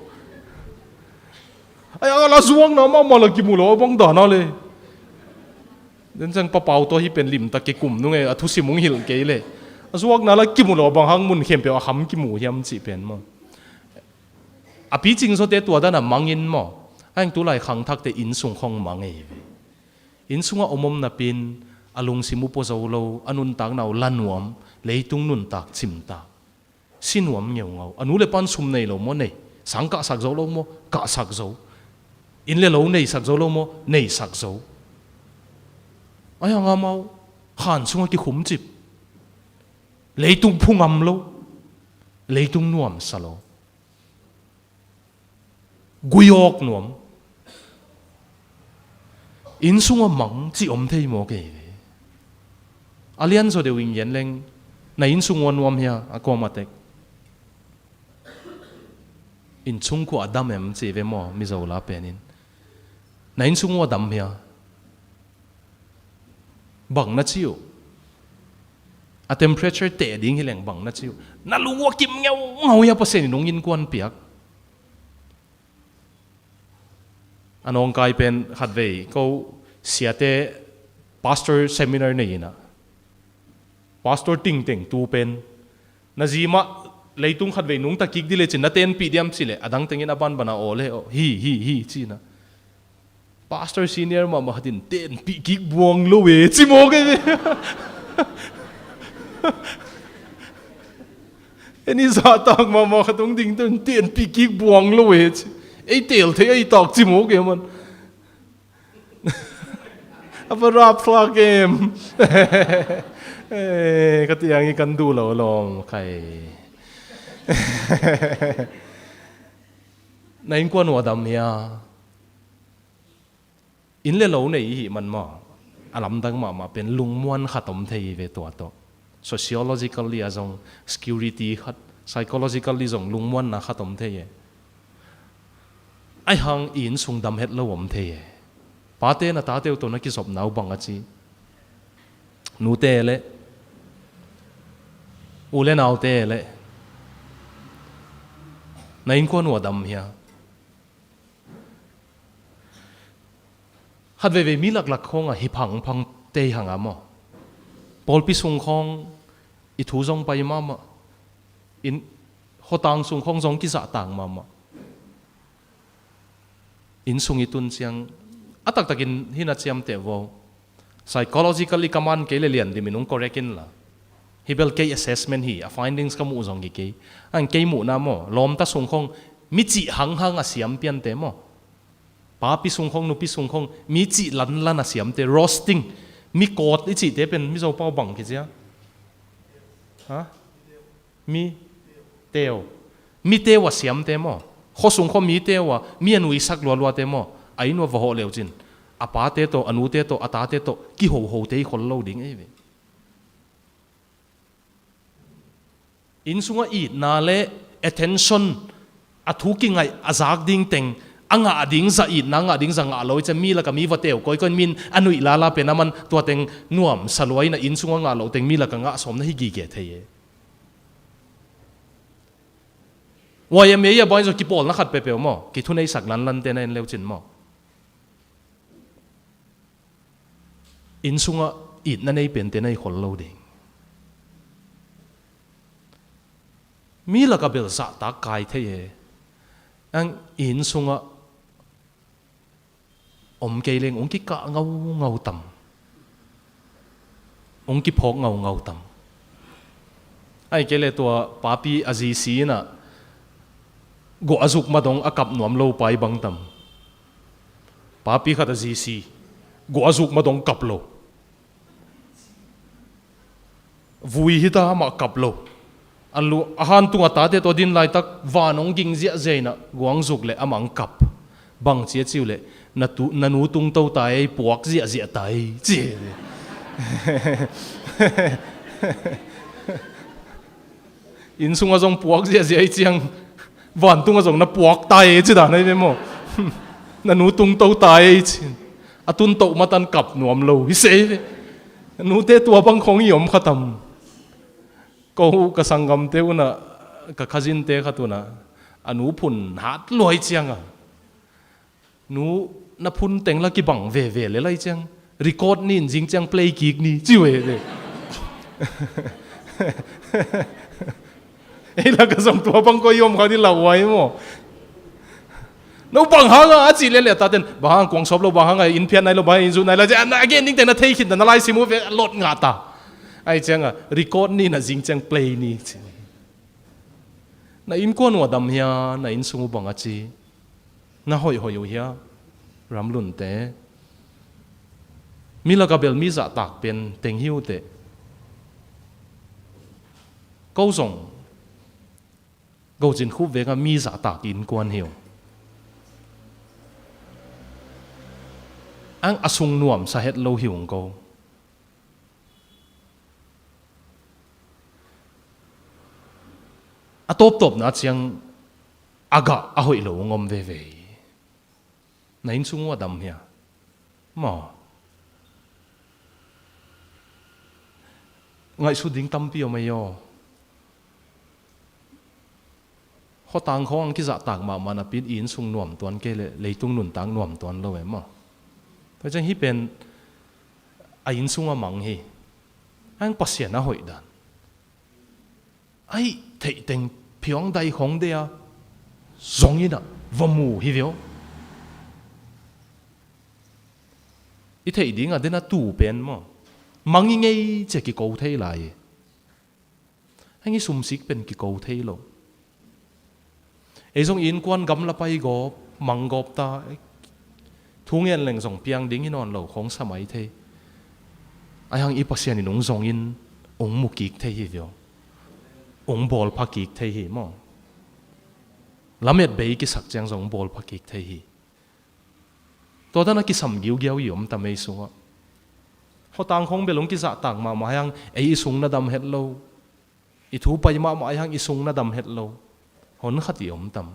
Ai a la zuakna mahmah la kimu lo a bang dana le. Den ciang papau tawh hi pen limtak kikum nung e, a thusim hong hilh kei le. A zuakna la kimu lo a bang hang mun khempeuh a kham kimu hiam cih pen maw. A picing zawte tua dana mangin maw. A heng tulai khangthakte innsung khong mang e hi ve. Innsungah om om napin a lungsim upaw zo lo, a nuntakna uh la nuam, leitung nuntak cimtak. Si nuam ngeungau. A nu le pan sum nei lo maw, nei. Sang kahsak zo lo maw, kahsak zo. Inn le lo neisak zo lo maw, neisak zo. Ai hanga mau khan sungah kikhumcip. Leitung phungam lo. Leitung nuamsa lo. Guiawk nuam. Innsungah mang cih om thei maw kei ve. A lianzaw deuh in gen leng, na innsung ua nuam hia, a kuamatek. Innchung khua a dam em ci ve maw, Mizo la penin. Na innsung ua dam hia. Bang na ci uh. A temperature teh ding hi leng bang na ci uh. Na lung ua kim ngeungau hia, Pasian in hong innkuan piak. A nawngkai pen khatvei ko siate pastor seminar nei inah, pastor tingteng tu pen na zi mah leitung khatvei nungta kik dih lecin na tenpih diam cileh a dangtengin a banbana aw le aw hi hi hi cinah, pastor senior mahmah khatin tenpih kik buang lo e ci mawk e. En i zahtak mahmah khat hong ding ten tenpih kik buang lo e ci. Ei tel thei ei tak ci mawk e man. A va rapthlak em. Ka tiang i kan duh lo lawm khai. Na innkuan ua dam hia. Inn le lo nei ihih man maw, a lamdang mahmah pen lungmuan khat om thei hi ve tua tawh. Sociologically a zong security khat, psychologically zong lungmuanna khat om thei e. Ai hang i innsung dam het lo om thei e. Pate na tate uh tawh na kizopna uh bang a ci. Nute le u le naute le na innkuan ua dam hia. Khat veivei mi laklak khawngah hi phangphang tei hanga maw. Pawlpi sung khawng i thu zong pai mahmah. Inn, khotang sung khawng zong kizahtak mahmah. Innsung i tun ciang a taktakin hi na ciamteh vo. Psychologically ka man kei le lian dimin hong correct inla. Hi bel kei assessment hi, a findings ka muh zong hi kei. An kei muhna maw, lawmta sung khawng mi cih hanghang a siam piante maw. Papi sung khawng, nupi sung khawng mi cih lanlan a siamte, roasting. Mi kawt i cihte pen Mizo pau bang kicia. Ha? Mi teu. Mi teu a siamte maw. Khuasung khua mi teu a, mi a nuisak lualuate maw. A inn ua va hawh leucin, a pate tawh, a nute tawh, a tate tawh kihohote i khol lo ding ei ve. Inn sungah itna le attention, a thu kingaih a zak ding teng a ngah ding zah, itna ngah ding zah ngah lo i ciah mi lakah mi va teu kawikawi in, min a nuih lala pen a man tua teng nuamsa lua in a inn sungah ngah loh teng mi lakah ngah sawm na hi gige thei e. Huai a mei a bain zaw kipawlna khat peuhpeuh maw, kithuneisak lanlante na en leucin maw. Inn sungah itna nei pente na i khol lo ding. Mi lakah bel zahtak kai thei e. Ang inn sungah om kei leng hong kikah ngaungau tam, hong kiphawk ngaungau tam. Ahih kei leh tua papi a zi si inah guah a zuk madong a kap nuam lo pa i bang tam. Papi khat a zi si, guah a zuk madong kap lo. Vui hita mah kap lo. A lu, a hantung a tate tawh din laitak van hong ging ziahziah inah guangzuk le amah hong kap. Bang ci a ci uh leh, "Na tu, na nu tungto ta ei, puak ziahziah ta ei," ci. Inn sungah zong puak ziahziah ei ciang, vantungah zong na puak ta ei ci dan ahi ve maw. "Na nu tungto ta ei," ci. A tuntoh matan kap nuam lo hi se ve. Nute tua bang khong i om kha tam. Ko ka sanggamte unah, ka khazinte khat unah, a nu phun hat luai cianga, "Nu, na phun teng la kibang veve le lai ciang, record ni in, zing ciang play kik ni," ci uh e. Ei la ka zong tua bang ko i om kha di lauhuai maw. "No bang hanga?" a cih lele a taten, "Bang hang kuang sawp lo, bang hanga inn phiat nai lo, bang hang inn zut nai lo," ci a, a gen dingte na thei khin ta, na lai sim uh ve, a lot ngah ta. Ahi cianga, "Record ni in, a zing ciang play ni," ci. Na innkuan uh a dam hia, na inn sung uh bang a ci? Na hoihhoih uh hia? Ramlunte, mi laka bel mi zahtak pen teng hi uh teh. Ko zong Go Cin Khup vengah mi zahtak innkuan hi uh. Ang a sung nuamsa het lo hi ung ko. A tawptawpna ciang a gah a hoih lo ung om veve hi. Na inn sung uh a dam hia? Maw. Ngaihsut ding tampi om ei aw. Khotang khawng ang kizahtak mahmah napi-in i inn sung nuam tuan kei leh leitung nuntak nuam tuan lo e maw. Tua ciang hih pen a inn sung a mang hi. Ang Pasian a hoih dan. Aih, theih teng phiawng dai khong dei a, zong inah va mu hi veu. I theih dingah den a tu pen maw, mang i ngei cia kiko thei lai. Heng i sumsik pen kiko thei lo. Ei zong i innkuan gamla pai gawp, mang gawp ta, thu ngen leng zong piang ding hi nawn lo, khong sa mai thei. Ahi hang i Pasian in ung zongin, ung mu kik thei hi veu. Ung bawlpha kik thei hi maw. Lamet bei kisak ciang zong ung bawlpha kik thei hi. Tua dan a kisam giugiau i om tam ei sungah. Khotang khong bel ung kizahtak mahmah ahi hang ei i sung na dam het lo. I thu pai mahmah ahi hang i sung na dam het lo. Hon khat i om tam.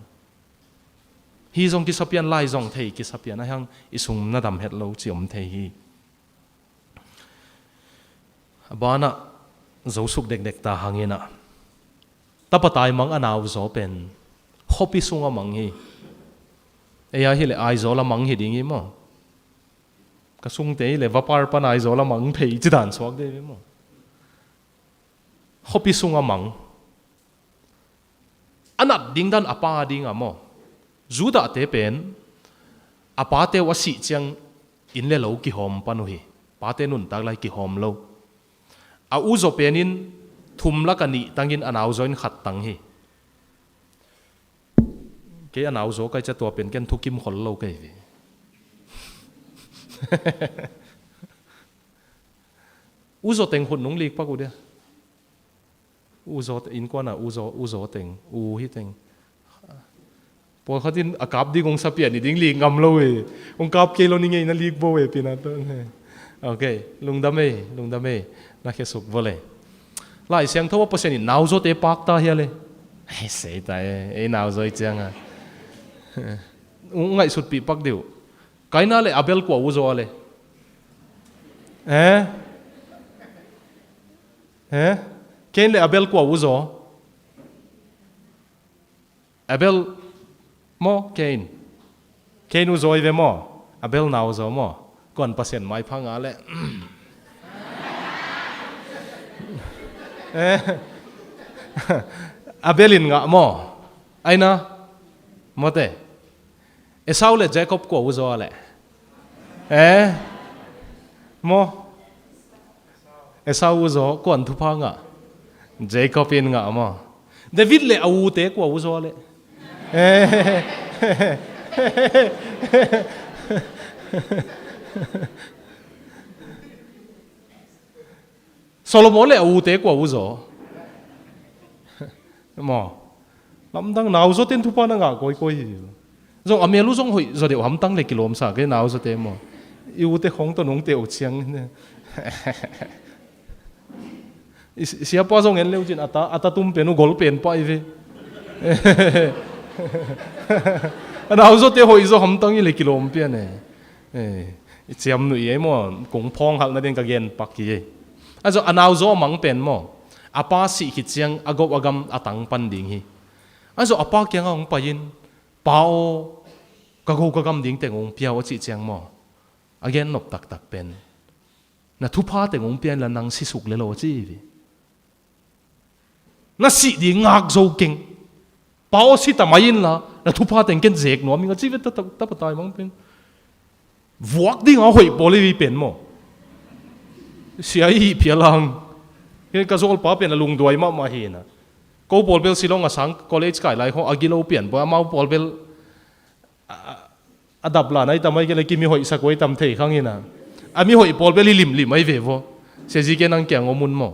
Hih zong kisa pian, lai zong thei kisa pian ahi hang i sung na dam het lo ci om thei hi. A banah zosuk dekdek ta hang inah, tapa taimang a nauzaw pen khuapi sung a mang hi. Ei a hileh Aizawl a mang hi ding hi maw. Ka sungte hileh vapar pan Aizawl a mang thei ci dan suak dei hi maw. Khuapi sung a mang. A nat ding dan a pa ding a maw. Judahte pen a pate uh a sih ciang inn le lo kihawm pan uh hi. Pate nuntak lai kihawm lo. A uzaw penin thum laka nih tangin a nauzaw in khat tang hi. Kei a nauzaw kai cia tua pen ken thukim khol lo kai ve. Uzaw teng khut nung lik pak uh dia. Uzaw te, innkuan a uzaw, uzaw teng, u hi teng. Pawlkhat in a kap ding ung sa pian i ding lik ngam lo e. Ung kap kei lo ni ngei na lik bo e pina to. Ok, lungdam ei, lungdam ei. Na khesuk bo le. Lai Siangtho a Pasian in nauzaw te pak ta hia le. Hei, sei ta e, ei nauzaw i ciang a. Ung ngaihsut pih pak diu. Kaina le Abel kua uzaw a le. Eh? Eh? Kain le Abel kua uzaw? Abel maw, Kain? Kain uzaw i ve maw? Abel nauzaw maw? Kuan Pasian maipha ngah le. Eh? Abel in ngah maw? Aina? Mawte. Esau le Jacob kua uzaw a le. Eh? Maw? Esau uzaw, kuan thupha ngah? Jacob in ngah maw? David le a ute kua uzaw le. Eh? Solomon le a ute kua uzaw? Maw, lamdang nauzaw ten thupha na ngah kawikawi hi. Zong a mel uh zong hoih zaw deuh hamtang le kilawmsa kei nauzaw te maw. I ute khong tawh nong teh uh ciang. I si-, siapa zong en leu cin a ta, a ta tum pen uh gol pen pah i ve. A nauzaw te hoih zaw hamtang i le kilawm pian e. Eh, i ciamnuih ei maw, kong phawng halh nading ka gen pak hi ei. A zong a nauzaw a mang pen maw, a pa sih khit ciang a gop a gam a tang pan ding hi. A zong a pa kiangah hong pai-in, "Pa aw, ka go ka gam ding teng hong pia aw," a cih ciang maw, a gen nop taktak pen, "Na thupha teng hong pia inla nang sisuk le lo," a ci hi. "Na sih ding ngak zo keng. Pa aw, si ta mai inla na thupha teng ken zek nuam ing," a ci ve ta, ta, tapa taimang pen. Vuak ding a hoih pawl i pen maw. Sia i hih phial ang. Ka zawlpa pen a lungduai mahmah hi na. Ko pawl bel Shillong a sang college kai lai khaw a gilo pian pua, amau pawl bel a, a, a dap la nai tam ai kei le kimi hoih sak uai tam thei khang hi na. A mi hoih pawl bel i limlim ai ve vaw. Sia zi ke nang kiang om un maw.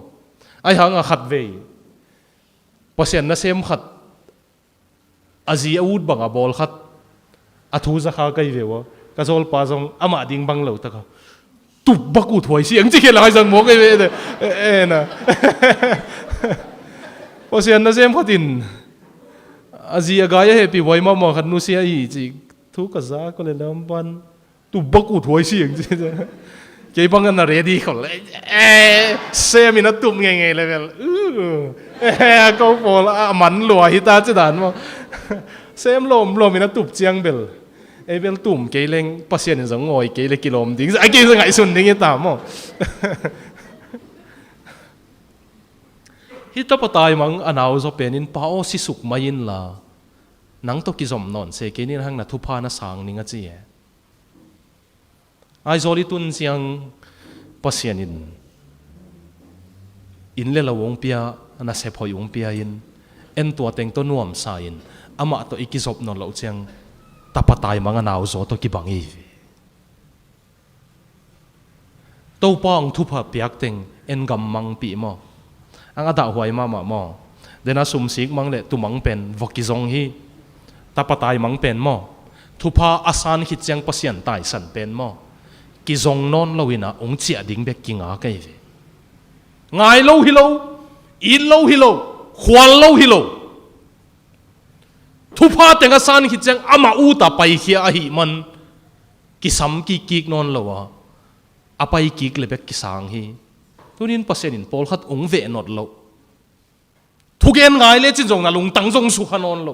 Ai hang a khat vei. Pasian nasem khat, a zi a ut bang a bawl khat, a thu za kha kai ve ua. Ka zawlpa zong amah ding bang lo taka, "Tup bak ut huai siang," ci khel a hai zang mawk ei ve. E, e, na. Pasian nasem khat in a zi a gai a hehpih huai mahmah khat nusia hi ci. Thu ka za ko le lam pan. "Tup bak ut huai siang," ci. Kei bang a na ready khol. E, sem in a tup ngeingei le bel. Uh. E, ko pawl a man lua hi ta ci dan maw. Sem lawmlawm in a tup ciang bel. Ei bel tum kei leng Pasian in zong ngawi kei le kilawm ding. A kei zong ngaihsun ding hi ta maw. Hih tapa taimang a nauzaw pen in, "Pa aw, sisuk mai inla nang tawh kizom nawn se kei ning hang, na thupha na sang ning," a ci e. Aizawl i tun ciang Pasian in inn le lo hong pia, nasep hoih hong pia in, en tua teng tawh nuamsa in, amah tawh i kizop nawn loh ciang tapa taimang a nauzaw tawh kibang hi. Topa hong thupha piak teng en gammangpih maw. Ang a dahhuai mahmah maw. Dena sumsik mang le tumang pen vok kizong hi. Tapa taimang pen maw. Thupha a san khit ciang Pasian taisan pen maw. Kizong nawn lo in a hong ciah ding bek kinga kei ve. Ngai lo hi lo, it lo hi lo, khual lo hi lo. Thupha teng a san khit ciang amah ut a paikhia ahih man kisam kikkik nawn lo a, a paikik le bek kisang hi. Tunin Pasian in pawlkhat hong veh nat loh. Thugen ngai lecin zong na lungtang zong sukha nawn lo.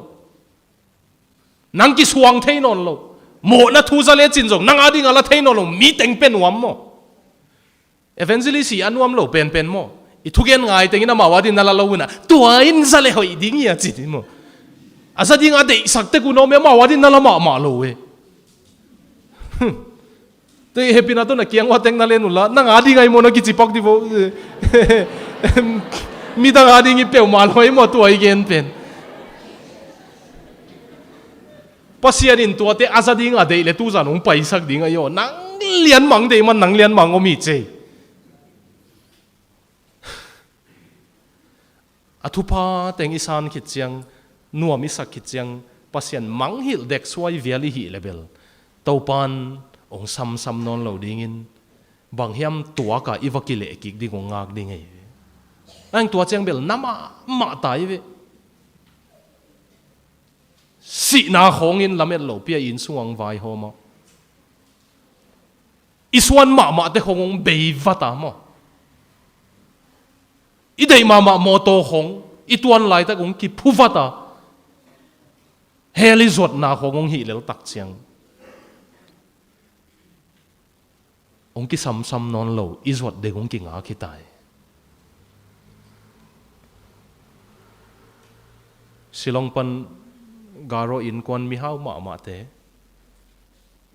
Nang kisuang thei nawn lo. Mawhna thu za lecin zong nang a ding a la thei nawn lo. Mi teng pe nuam maw. Evangelist hi a nuam lo penpen maw. I thugen ngai tengin amau a ding na la lo una, tua in za le hoih ding hi a ci ding maw. A za ding a deihsak tek un a om e, amau a ding na la mahmah lo e. Te hepina tawh na kiang ua tek na len un la, nang a ding ai maw na kicipak di vo. Midang a ding i peuhmah lo ai maw tua i gen pen. Pasian in tuate a za ding a deih le tuzan hong paisak ding ahi aw. Nang lianmang deih man nang lianmang om hi cei. A thupha teng i san khit ciang, nuam i sak khit ciang, Pasian mangngilh dek suai vial i hih le bel Topan hong samsam nawn lo dingin, bang hiam tuaka i va kileh kik ding hong ngak ding ahi ve. Ang tua ciang bel na mahmah ta hi ve. Sihna khawngin lamet lo pia inn sungah hong vaihawm a, i suan mahmahte khawng hong bei vat a maw. I deih mahmah mawtaw khawng i tuan laitak hong kiphu vat a, hell i zuatna khawng hong hih lel tak ciang hong kisamsam nawn lo, i zuat ding hong kingak hi ta hi. Shillong pan Garo innkuan mihau mahmahte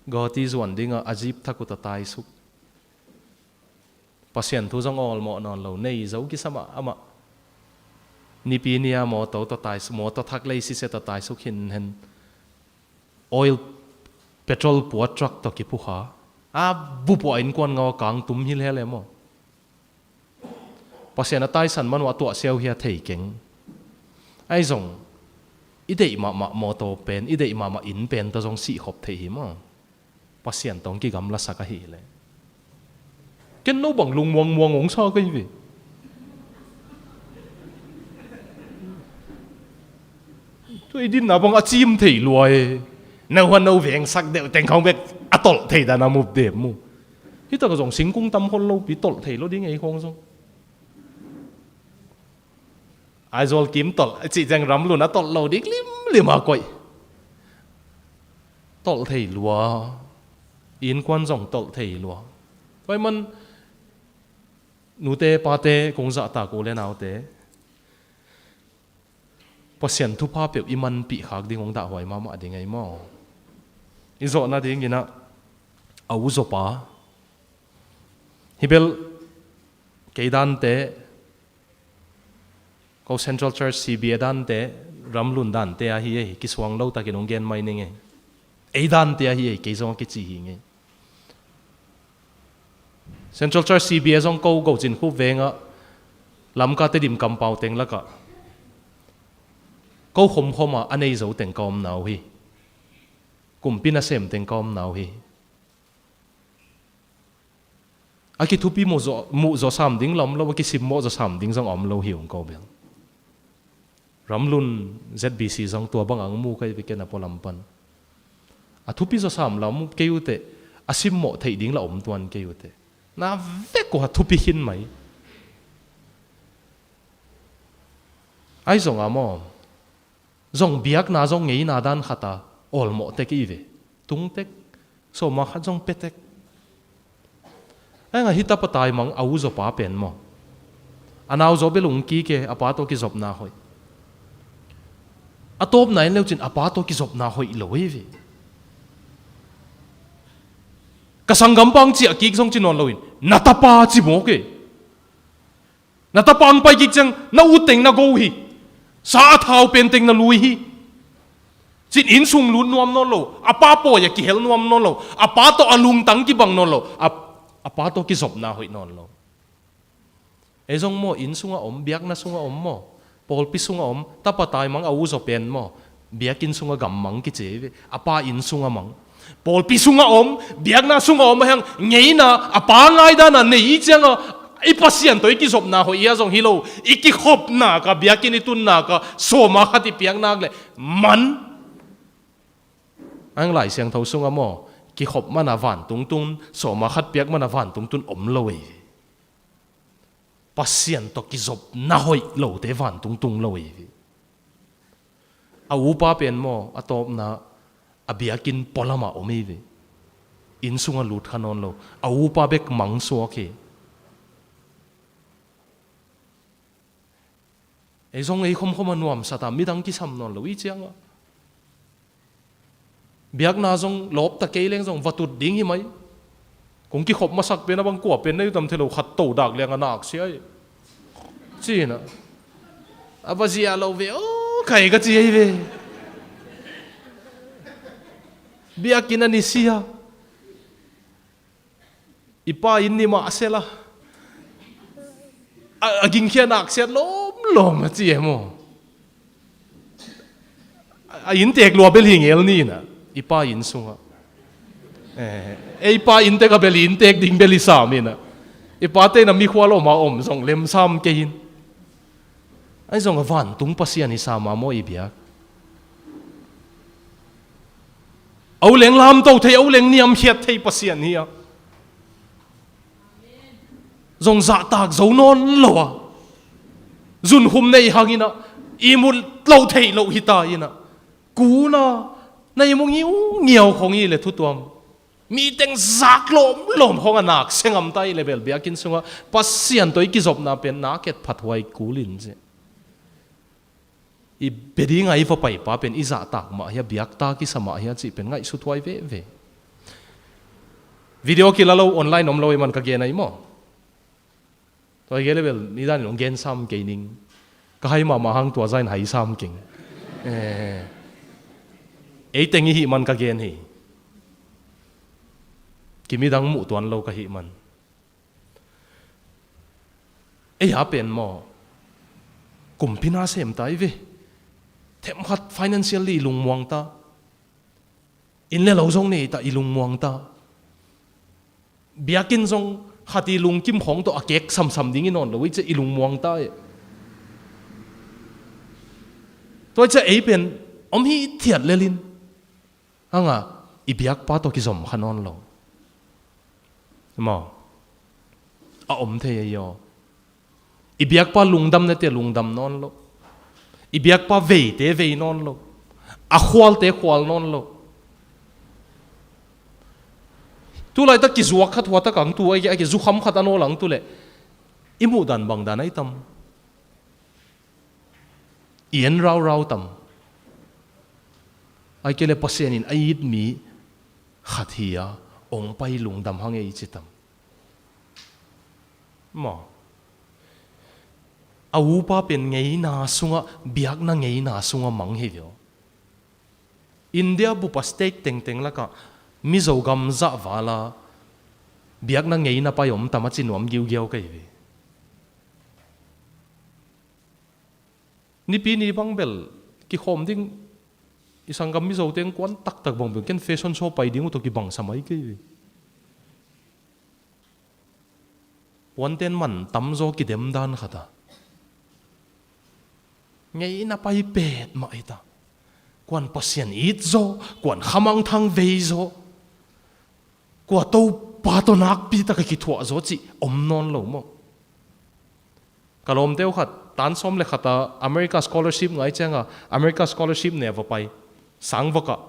Guwahati zuan dingah a jeep thak uh ta taisuk. Pasian thu zong awlmawh nawn lo, nei zo kisam ah amah. Nipi ni-a mawtaw ta taisuk, mawtaw thak lei sise ta taisuk hin hen. Oil, petrol pua truck tawh kiphukha. A bupuah innkuan ngau a kang tum hilhel e maw. Pasian a taisan man uh a tuah siau hi a thei keng. Ahi zong i deih mahmah mawtaw pen, i deih mahmah inn pen tawh zong sihkhop thei hi maw? Pasian tawh hong kigamlasak ahih leh. Ken no bang lungmuangmuang hong sa kei ve. Tua i dinna bang a cim thei lua e. No hua no vengsak deuh teng khawng bek a tolh thei dan a mupdem mu. Hi tak zong singkung tam hol lopi tolh thei lo ding ei khawng zong. Aizawl kim tolh a cih ciang Ramlun a tolh lo dik limlim a koih. Tolh thei lua. Innkuan zong tolh thei lua. Tua ahih man nute pate kong zahtak u le naute, Pasian thupha peuh i manpih khak ding hong dahhuai mahmah ding ei maw? I zawh nadingin ah a u zawpa hi bel, kei dante, ko Central Church C B A dante, Ramlun dante ahi ei, kisuang lo takin hong gen mai ning ei. Ei dante ahi ei, kei zong a kici hi ngei. Central Church C B A zong ko Gocin Khup vengah Lamka Tedim kampau teng lakah ko khomkhom a a nei zo teng ka omna uh hi. Kumpi nasem teng ka omna uh hi. A kithupi muh zawh, muh zawh sam ding la om lo, a kisimmawh zawh sam ding zong a om lo hi ung ko bel. Ramlun Z B C zong tua bang ang mu kei ve ken a pualam pan. A thupi zawh sam la om kei uh teh, a simmawh theih ding la om tuan kei uh teh. Na vek uh a thupi khin mai. Ahi zong a maw? Zong biakna zong ngeina dan khat a awlmawh tek i ve. Tung tek, sawma khat zong pia tek. Ahi zong a hi tapa taimang a u zawpa pen maw? A nau zaw bel ung kik e, a pa tawh kizopna hoih. A tawpna en leucin a pa tawh kizopna hoih lo i ve. Ka sanggampa hong ciah kik zong ci nawn loin, na tapa ci mawk e. Na tapa hong pai kik ciang, na ut teng na go hi. Sa a thau pen teng na lui hi. Cin inn sung lut nuam nawn lo. A pa pawi a kihel nuam nawn lo. A pa tawh a lungtang kibang nawn lo. A, a pa tawh kizopna hoih nawn lo. Ei zong maw, inn sungah om, biakna sungah om maw, pawlpi sungah om, tapa taimang a u zaw pen maw, biakinn sungah gammang kici ei ve, a pa inn sungah mang. Pawlpi sungah om, biakna sungah om, a hiang ngeina, a pa ngaidana nei i cianga, i Pasian tawh i kizopna hoih i a zong hi lo, i kikhopna ka, biakinn i tunna ka, sawma khat i piaknak le, man. Ang Lai Siangtho sungah maw, kikhop mana vantung tun, sawma khat piak mana vantung tun om lo ei. Pasian tawh kizopna hoih lote vantung tung lo ei. A upa pen maw, a tawpna, a biakinn pualamah om ei ve. Inn sungah lut kha nawn lo. A upa bek mangsuak hi. Ei zong ei khomkhom a nuamsat a, midang kisam nawn lo i cianga. Biakna zong lawpta kei leng zong va tut ding hi mai. Kong kikhop masak pen a bang kua pen na i tam thei lo, khat to dak liang a nak sia hi. Cina. A va zia lo ve, o, kai ka ci hi ve. Biakinn a ni sia. I pa inn ni mah sela. A, a gingkhia nak siat lawmlawm a ci e maw. A, a inntek lua bel hi ngel ni na. I pa inn sungah. Eh, ei pa inntek a bel i inntek ding bel i sam hi na. I pate na mikhua lawma om zong lemsam kei hin. Ahi zong a vantung Pasian hi sa mah maw i biak. A u leng lamto thei, a u leng niamkhiat thei Pasian hi a. Zong zahtak zo nawn lo a. Zunkhum nei hang in a, i mut lo thei lo hi ta in a. Kuna, na i mu ngiungiau khong i le thutuam. Mi teng zak lawmlawm khong a nak sengam ta i le bel biakinn sungah Pasian tawh i kizopna pen nak et phat huai kul in ci. I bia dinga i va paipa pen i zahtak mah hia, biakta kisa mah hia cih pen ngaihsut huai veve. Video kila lo, online om lo i man ka gen ahi maw. Tua i gen le bel, ni danin hong gen sam kei ning. Ka hai mahmah hang tua zain hai sam keng. Eh. Ei teng i hih man ka gen hi. Kimidang muh tuan lo ka hih man. Ei a pen maw. Kumpi na sem ta i ve. Themkhat financially i lungmuang ta. Inn le lo zong nei ta, i lungmuang ta. Biakinn zong khat i lungkim khawng tawh a kek samsam ding i nawn lo i ciah i lungmuang ta e. Tua i ciah ei pen om hithiat lelin hanga i biakpa tawh kizom kha nawn lo. Maw? A om thei ei aw. I biakpa lungdam nate lungdam nawn lo. I biakpa veite vei nawn lo. A khualte khual nawn lo. Tulaitak kizuak khat huatak ang tu, a ki, a kizukham khat a nawl ang tu leh i muhdan bangdan ai tam? I en raurau tam? Ai kei le Pasian in a it mi khat hi a, ong pai lungdam hang ei ci tam? Maw? A upa pen ngeina sungah, biakna ngeina sungah mang hi ve aw. India bupa state tengteng lakah Mizo gam zah vala biakna ngeina pai om tam a ci nuam giugiau ka hi ve. Nipi ni bang bel kikhawm ding, i sanggam Mizo teng kuan taktak bang bel ken fashion show pai ding uh tawh kibangsa mai kei ve. Puanten man tamzaw kidem dan khat a, ngeina pai pet mah hi ta. Kuan Pasian it zaw, kuan khamangthang vei zaw, kua Topa tawh nakpi taka kithuah zaw cih om nawn lo maw? Ka lawmte uh khat tan sawm le khat a America scholarship ngai cianga America scholarship ne va pai, sang va kah.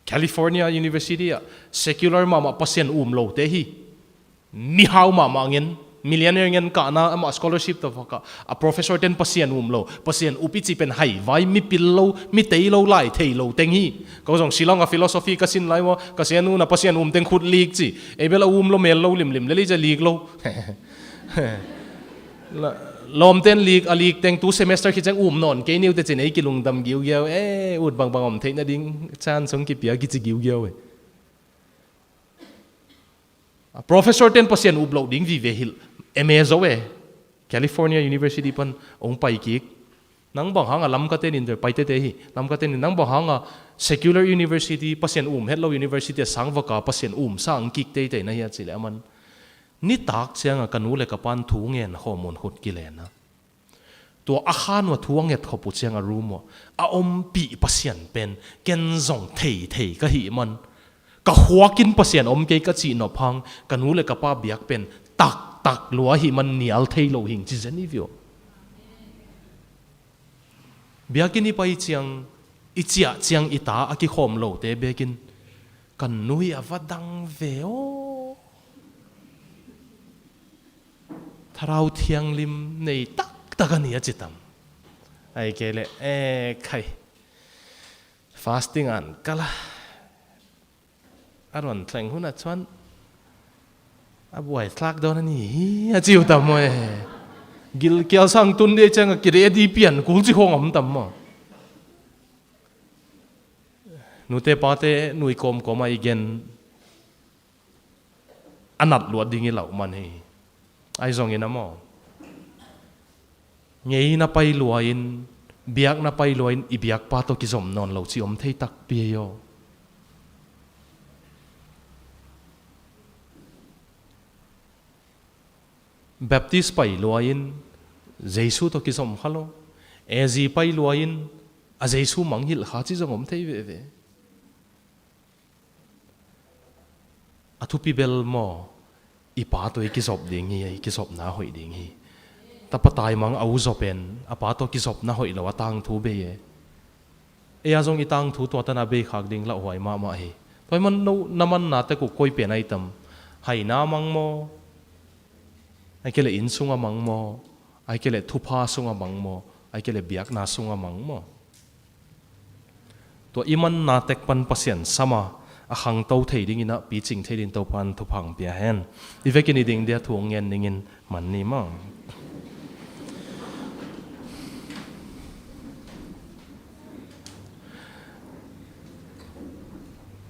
California University ah secular mahmah Pasian um lote hi. Mihau mahmah ngen, millionaire ngen kahna amah scholarship tawh va kah. A professor ten Pasian um lo, Pasian up i cih pen haivai, mipil lo, mitei lo, lai thei lo teng hi. Ko zong Shillong a philosophy ka sin lai maw, ka sianu na Pasian um teng khut lik ci. Ei bel a um lo, mel lo, limlim lel i ci a lik lo. La-, lawmten lik, a lik teng tu semester khit ciang um nawn kei niu te cin ei kilungdam giugiau e, ut bangbang om theih nading chan sung kipia kici giugiau e. A professor ten Pasian up loh ding vive hilh, M A zo e, California University pan ong pai kik. Nang bang hanga Lamka ten in, paitete hi, Lamka ten in, nang bang hanga secular university, Pasian um het lo university a sang va kah, Pasian um sa ang kik teitei na hi a ci leh aman, nitak cianga ka nu le ka pan thu ngen khawm un khut kilen a. Tua a khan uh a thu a nget khop uh cianga room uh a ompih Pasian pen ken zong theithei ka hih man, ka khuakin Pasian om kei ka cih nop hang, ka nu le ka pa biak pen taktak lua ahih man nial thei lo hing ci zen i viau. Biakinn i pai ciang, i ciah ciang i ta a kikhawm lote bekin, kan nu hi a va dang ve aw. Thlarau thianghlim nei taktak a ni a ci tam? Ai kei leh, e khai, fasting an kal a, a ruan thleng hun a chuan a buai thlak dawn a ni hi a ci uh tam maw e? Gilkial sang tun dei ciang a kire di pian kul ci khawng om tam maw? Nute pate nui kawmkawm a i gen a nat luat ding i lauh man hi. Ai zongin a maw, ngeina pai luain, biakna pai luain i biakpa tawh kizom nawn lo ci om thei takpi ei aw. Baptist pai luain Jesu tawh kizom kha lo. A Z pai luain a Jesu mangngilh kha ci zong om thei veve. A thupi bel maw, i pa tawh i kizop ding hi, i kizopna hoih ding hi. Tapa taimang a u zop en a pa tawh kizopna hoih lo a tangthu bei e. Ei a zong i tangthu tua tana bei khak ding lauhuai mahmah hi. Tua hi man no na manna tek uh koi pen ai tam? Haina mang maw? Ai kei leh inn sunga mang maw? Ai kei leh thupha sunga mang maw? Ai kei leh biakna sunga mang maw? Tua i manna tek pan Pasian sama a khangto thei dingin a picing thei dingin Topan thupha hong pia hen. I vekin i ding dia thu hong ngen dingin man ni maw?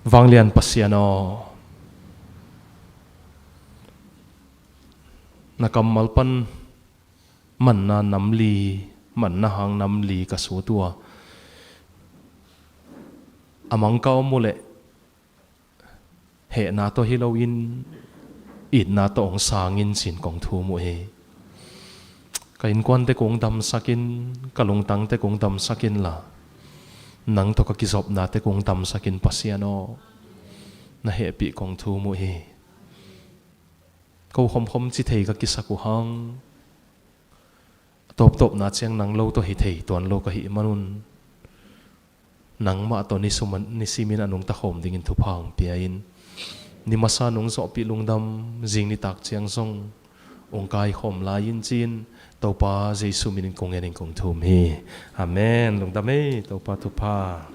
Vanglian Pasian aw, na kammal pan manna namli, manna hang namli ka sut uh a, a mang ka om uh leh hehna tawh hi loin itna tawh hong sang in ci-in kong thum uh hi. Ka innkuante kong damsak in, ka lungtangte kong damsak inla, nang tawh ka kizopnate kong damsak in Pasian aw, na hehpih kong thum uh hi. Ko khomkhom ci thei ka kisak uh hang, a tawptawpna ciang nang lo tawh hi thei tuan lo ka hih manun, nangmah tawh nisuman, nisimin a nungta khawm dingin thupha hong pia in, ni masa nung zawhpih lungdam, zing nitak ciang zong hong kaikhawm lai in ci-in Topa Jesu minin kong ngenin kong thum hi. Amen. Lungdam ei, Topa thupha.